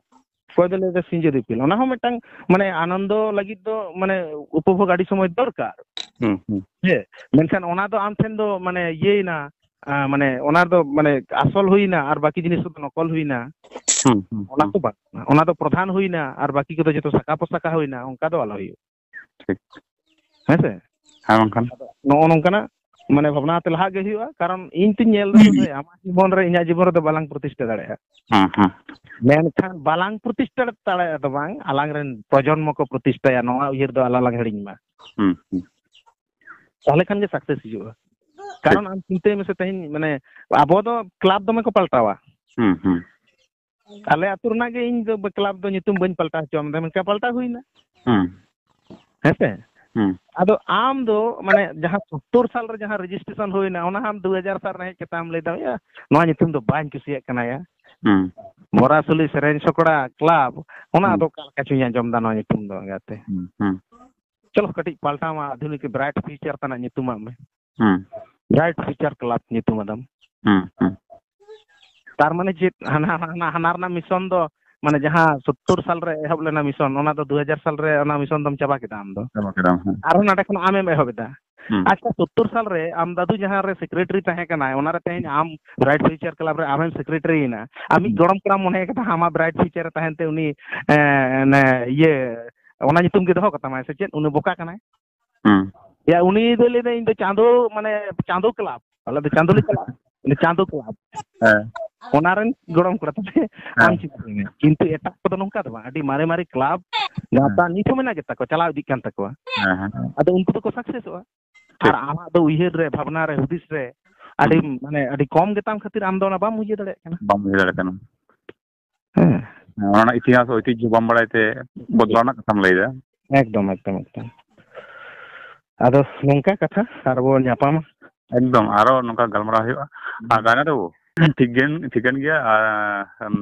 ᱚᱠᱚᱭ ᱫᱚ ᱞᱟᱹᱭ ᱫᱟ ᱥᱤᱸᱡᱚ ᱫᱤᱯᱤᱞ᱾ ᱚᱱᱟ ᱦᱚᱸ ᱢᱤᱫᱴᱟᱝ ᱢᱟᱱᱮ ᱟᱱᱚᱱᱫᱚ ᱞᱟᱹᱜᱤᱫ ᱫᱚ ᱢᱟᱱᱮ ᱩᱯᱚᱵᱷᱳᱜᱽ ᱟᱹᱰᱤ ᱥᱚᱢᱚᱭ ᱫᱚᱨᱠᱟᱨ᱾ ᱦᱩᱸ, ᱦᱩᱸ᱾ ᱦᱮᱸ, ᱢᱮᱱᱠᱷᱟᱱ ᱚᱱᱟ ᱫᱚ ᱟᱢ ᱴᱷᱮᱱ ᱫᱚ ᱢᱟᱱᱮ ᱤᱭᱟᱹᱭᱮᱱᱟ, ᱟ, ᱢᱟᱱᱮ ᱚᱱᱟ ᱫᱚ ᱢᱟᱱᱮ ᱟᱥᱚᱞ ᱦᱩᱭᱱᱟ ᱟᱨ ᱵᱟᱹᱠᱤ ᱡᱤᱱᱤᱥ ᱠᱚᱫᱚ ᱱᱚᱠᱚᱞ ᱦᱩᱭᱱᱟ᱾ ᱦᱩᱸ, ᱦᱩᱸ, ᱚᱱᱟ ᱦᱩᱸ᱾ ᱠᱚ ᱵᱟᱝ, ᱚᱱᱟ ᱫᱚ ᱯᱨᱚᱫᱷᱟᱱ ᱦᱩᱭᱱᱟ ᱟᱨ ᱵᱟᱹᱠᱤ ᱠᱚᱫᱚ ᱡᱚᱛᱚ ᱥᱟᱠᱟ ᱯᱚᱥᱟᱠᱟ ᱦᱩᱭᱱᱟ, ᱚᱱᱠᱟ ᱫᱚ ᱟᱞᱚ ᱦᱩᱭᱩᱜ᱾ ᱴᱷᱤᱠ᱾ ᱦᱮᱸ ᱥᱮ? ᱦᱮᱸ, ᱵᱟᱝᱠᱷᱟᱱ? ᱟᱫᱚ ᱱᱚᱜᱼᱚ ᱱᱚᱝᱠᱟᱱᱟᱜ ᱢᱟᱱᱮ ᱵᱷᱟᱵᱽᱱᱟ ᱟᱛᱮ ᱞᱟᱦᱟᱜ ᱜᱮ ᱦᱩᱭᱩᱜᱼᱟ, ᱠᱟᱨᱚᱱ ᱤᱧ ᱛᱤᱧ ᱧᱮᱞ ᱫᱟ ᱥᱮ, ᱟᱢᱟᱜ ᱡᱤᱵᱚᱱ ᱨᱮ, ᱤᱧᱟᱹᱜ ᱡᱤᱵᱚᱱ ᱨᱮᱫᱚ ᱵᱟᱞᱟᱝ ᱯᱨᱚᱛᱤᱥᱴᱷᱟ ᱫᱟᱲᱮᱭᱟᱜᱼᱟ᱾ ᱦᱮᱸ, ᱦᱮᱸ᱾ ᱢᱮᱱᱠᱷᱟᱱ ᱵᱟᱞᱟᱝ ᱯᱨᱚᱛᱤᱥᱴᱷᱟ ᱫᱟᱲᱮᱭᱟᱜᱼᱟ ᱫᱚ ᱵᱟᱝ, ᱟᱞᱟᱝ ᱨᱮᱱ ᱯᱨᱚᱡᱚᱱᱢᱚ ᱠᱚ ᱯᱨᱚᱛᱤᱥᱴᱷᱟᱭᱟ, ᱱᱚᱣᱟ ᱩᱭᱦᱟᱹᱨ ᱫᱚ ᱟᱞᱚ ᱞᱟᱝ ᱦᱤᱲᱤᱧ ᱢᱟ᱾ ᱦᱩᱸ, ᱦᱩᱸ᱾ ᱛᱟᱦᱞᱮ ᱠᱷᱟᱱ ᱜᱮ success ᱦᱤᱡᱩᱜᱼᱟ᱾ ᱠᱟᱨᱚᱱ ᱟᱢ ᱪᱤᱱᱛᱟᱹᱭ ᱢᱮᱥᱮ, ᱛᱮᱦᱮᱧ ᱢᱟᱱᱮ ᱟᱵᱚ ᱫᱚ club ᱫᱚᱢᱮ ᱠᱚ ᱯᱟᱞᱴᱟᱣᱟ᱾ ᱦᱩᱸ, ᱦᱩᱸ᱾ ᱟᱞᱮ ᱟᱹᱛᱩ ᱨᱮᱱᱟᱜ ᱜᱮ ᱤᱧ ᱫᱚ club ᱫᱚ ᱧᱩᱛᱩᱢ ᱵᱟᱹᱧ ᱯᱟᱞᱴᱟᱣ ᱦᱚᱪᱚᱣᱟᱢ ᱫᱟ, ᱢᱮᱱᱠᱷᱟᱱ ᱯᱟᱞᱴᱟᱣ ᱦᱩᱭᱱᱟ᱾ ᱦᱩᱸ᱾ ᱦᱮᱸ ᱥᱮ? ᱦᱩᱸ᱾ ᱟᱫᱚ ᱟᱢ ᱫᱚ ᱢᱟᱱᱮ ᱡᱟᱦᱟᱸ ᱥᱳᱛᱛᱳᱨ ᱥᱟᱞ ᱨᱮ ᱡᱟᱦᱟᱸ registration ᱦᱩᱭᱱᱟ, ᱚᱱᱟ ᱟᱢ ᱫᱩ ᱦᱟᱡᱟᱨ ᱥᱟᱞ ᱨᱮ ᱦᱮᱡ ᱠᱟᱛᱮ ᱟᱢ ᱞᱟᱹᱭ ᱫᱟᱢ, "ᱭᱟ, ᱱᱚᱣᱟ ᱧᱩᱛᱩᱢ ᱫᱚ ᱵᱟᱹᱧ ᱠᱩᱥᱤᱭᱟᱜ ᱠᱟᱱᱟ ᱭᱟ᱾ ᱦᱩᱸ᱾ ᱵᱚᱨᱟᱥᱩᱞᱤ ᱥᱮᱨᱮᱧ ᱥᱚᱠᱲᱟ club, ᱚᱱᱟ ᱦᱩᱸ᱾ ᱫᱚ ᱚᱠᱟ ᱞᱮᱠᱟ ᱪᱚᱧ ᱟᱸᱡᱚᱢ ᱫᱟ ᱱᱚᱣᱟ ᱧᱩᱛᱩᱢ ᱫᱚ ᱮᱸᱜᱟᱛᱮ?" ᱦᱩᱸ, ᱦᱩᱸ᱾ ᱪᱚᱞᱚ ᱠᱟᱹᱴᱤᱡ ᱯᱟᱞᱴᱟᱣ ᱢᱟ, ᱟᱫᱷᱩᱱᱤᱠ bright future ᱛᱟᱱᱟᱜ ᱧᱩᱛᱩᱢᱟᱜ ᱢᱮ᱾ ᱦᱩᱸ᱾ Bright Future Club ᱧᱩᱛᱩᱢ ᱟᱫᱟᱢ᱾ ᱦᱩᱸ, ᱦᱩᱸ᱾ ᱛᱟᱨ ᱢᱟᱱᱮ ᱪᱮᱫ? ᱦᱟᱱᱟ, ᱦᱟᱱᱟ, ᱦᱟᱱᱟ ᱨᱮᱱᱟᱜ mission ᱫᱚ, ᱢᱟᱱᱮ ᱡᱟᱦᱟᱸ ᱥᱳᱛᱛᱳᱨ ᱥᱟᱞ ᱨᱮ ᱮᱦᱚᱵ ᱞᱮᱱᱟ mission, ᱚᱱᱟ ᱫᱚ ᱫᱩ ᱦᱟᱡᱟᱨ ᱥᱟᱞ ᱨᱮ ᱚᱱᱟ mission ᱫᱚᱢ ᱪᱟᱵᱟ ᱠᱮᱫᱟ ᱟᱢ ᱫᱚ᱾ ᱪᱟᱵᱟ ᱠᱮᱫᱟᱢ, ᱦᱮᱸ᱾ ᱟᱨᱦᱚᱸ ᱱᱚᱰᱮ ᱠᱷᱚᱱ ᱟᱢᱮᱢ ᱮᱦᱚᱵ ᱮᱫᱟ᱾ ᱦᱩᱸ᱾ ᱟᱪᱪᱷᱟ, ᱥᱳᱛᱛᱳᱨ ᱥᱟᱞ ᱨᱮ ᱟᱢ ᱫᱟᱫᱩ ᱡᱟᱦᱟᱸ ᱨᱮ secretary ᱛᱟᱦᱮᱸ ᱠᱟᱱᱟᱭ, ᱚᱱᱟ ᱨᱮ ᱛᱮᱦᱮᱧ ᱟᱢ Bright Future Club ᱨᱮ ᱟᱢᱮᱢ secretary ᱮᱱᱟ᱾ ᱟᱢ ᱢᱤᱫ ᱦᱩᱸ᱾ ᱜᱚᱲᱚᱢ ᱠᱚᱲᱟᱢ ᱢᱚᱱᱮ ᱠᱟᱫᱟ ᱟᱢᱟᱜ Bright Future ᱨᱮ ᱛᱟᱦᱮᱱ ᱛᱮ ᱩᱱᱤ, ᱮᱸ, ᱚᱱᱮ ᱤᱭᱟᱹ, ᱚᱱᱟ ᱧᱩᱛᱩᱢ ᱜᱮ ᱫᱚᱦᱚ ᱠᱟᱛᱟᱢᱟᱭ ᱥᱮ ᱪᱮᱫ? ᱩᱱᱤ ᱵᱚᱠᱟ ᱠᱟᱱᱟᱭ᱾ ᱦᱩᱸ᱾ ᱭᱟ, ᱩᱱᱤ ᱫᱚᱭ ᱞᱟᱹᱭᱫᱟ, "ᱤᱧ ᱫᱚ ᱪᱟᱸᱫᱳ, ᱢᱟᱱᱮ, ᱪᱟᱸᱫᱳ club, ᱟᱞᱮ ᱫᱚ ᱪᱟᱸᱫᱳ ᱞᱮ ᱪᱟᱞᱟᱜᱼᱟ᱾" ᱩᱱᱤ ᱪᱟᱸᱫᱚ ᱠᱞᱟᱵᱽ᱾ ᱦᱮᱸ᱾ ᱚᱱᱟ ᱨᱮᱱ ᱜᱚᱲᱚᱢ ᱠᱚᱲᱟ ᱛᱟᱞᱮ᱾ ᱦᱮᱸ᱾ ᱟᱢ ᱪᱤᱱᱛᱟᱹ ᱢᱮ᱾ ᱠᱤᱱᱛᱩ ᱮᱴᱟᱜ ᱠᱚᱫᱚ ᱱᱚᱝᱠᱟ ᱫᱚ ᱵᱟᱝ, ᱟᱹᱰᱤ ᱢᱟᱨᱮ ᱢᱟᱨᱮ ᱠᱞᱟᱵᱽ ᱜᱟᱶᱛᱟ ᱦᱮᱸ᱾ ᱱᱤᱛ ᱦᱚᱸ ᱢᱮᱱᱟᱜ ᱜᱮᱛᱟ ᱠᱚᱣᱟ, ᱪᱟᱞᱟᱣ ᱤᱫᱤᱜ ᱠᱟᱱ ᱛᱟᱠᱚᱣᱟ᱾ ᱦᱮᱸ, ᱦᱮᱸ᱾ ᱟᱫᱚ ᱩᱱᱠᱩ ᱫᱚᱠᱚ ᱥᱟᱠᱥᱮᱥᱚᱜᱼᱟ᱾ ᱴᱷᱤᱠ᱾ ᱟᱨ ᱟᱢᱟᱜ ᱫᱚ ᱩᱭᱦᱟᱹᱨ ᱨᱮ, ᱵᱷᱟᱵᱽᱱᱟ ᱨᱮ, ᱦᱩᱫᱤᱥ ᱨᱮ ᱟᱹᱰᱤ, ᱦᱩᱸ᱾ ᱢᱟᱱᱮ, ᱟᱹᱰᱤ ᱠᱚᱢ ᱜᱮᱛᱟᱢ ᱠᱷᱟᱹᱛᱤᱨ ᱟᱢ ᱫᱚ ᱚᱱᱟ ᱵᱟᱢ ᱩᱭᱦᱟᱹᱨ ᱫᱟᱲᱮᱭᱟᱜ ᱠᱟᱱᱟ᱾ ᱵᱟᱢ ᱩᱭᱦᱟᱹᱨ ᱫᱟᱲᱮᱭᱟᱜ ᱠᱟᱱᱟ᱾ ᱦᱮᱸ᱾ ᱚᱱᱟ ᱤᱛᱤᱦᱟᱥ ᱚᱭᱛᱤᱡᱽᱡᱷᱚ ᱵᱟᱢ ᱵᱟᱲᱟᱭ ᱛᱮ ᱵᱚᱫᱞᱟᱣ ᱨᱮᱱᱟᱜ ᱠᱟᱛᱷᱟᱢ ᱞᱟᱹᱭᱫᱟ᱾ ᱮᱠᱫᱚᱢ, ᱮᱠᱫᱚᱢ, ᱮᱠᱫᱚᱢ᱾ ᱟᱫᱚ ᱱᱚᱝᱠᱟ ᱠᱟᱛᱷᱟ, ᱟᱨ ᱵᱚᱱ ᱧᱟᱯᱟᱢᱟ᱾ ᱮᱠᱫᱚᱢ, ᱟᱨᱚ ᱱᱚᱝᱠᱟ ᱜᱟᱞᱢᱟᱨᱟᱣ ᱦᱩᱭᱩᱜᱼᱟ᱾ ᱟᱨ ᱜᱟᱭᱱᱟ ᱵᱟᱹᱵᱩ, ᱴᱷᱤᱠ ᱜᱮ, ᱴᱷᱤᱠᱟᱹᱱ ᱜᱮᱭᱟ᱾ ᱟᱨ, ᱮᱢ,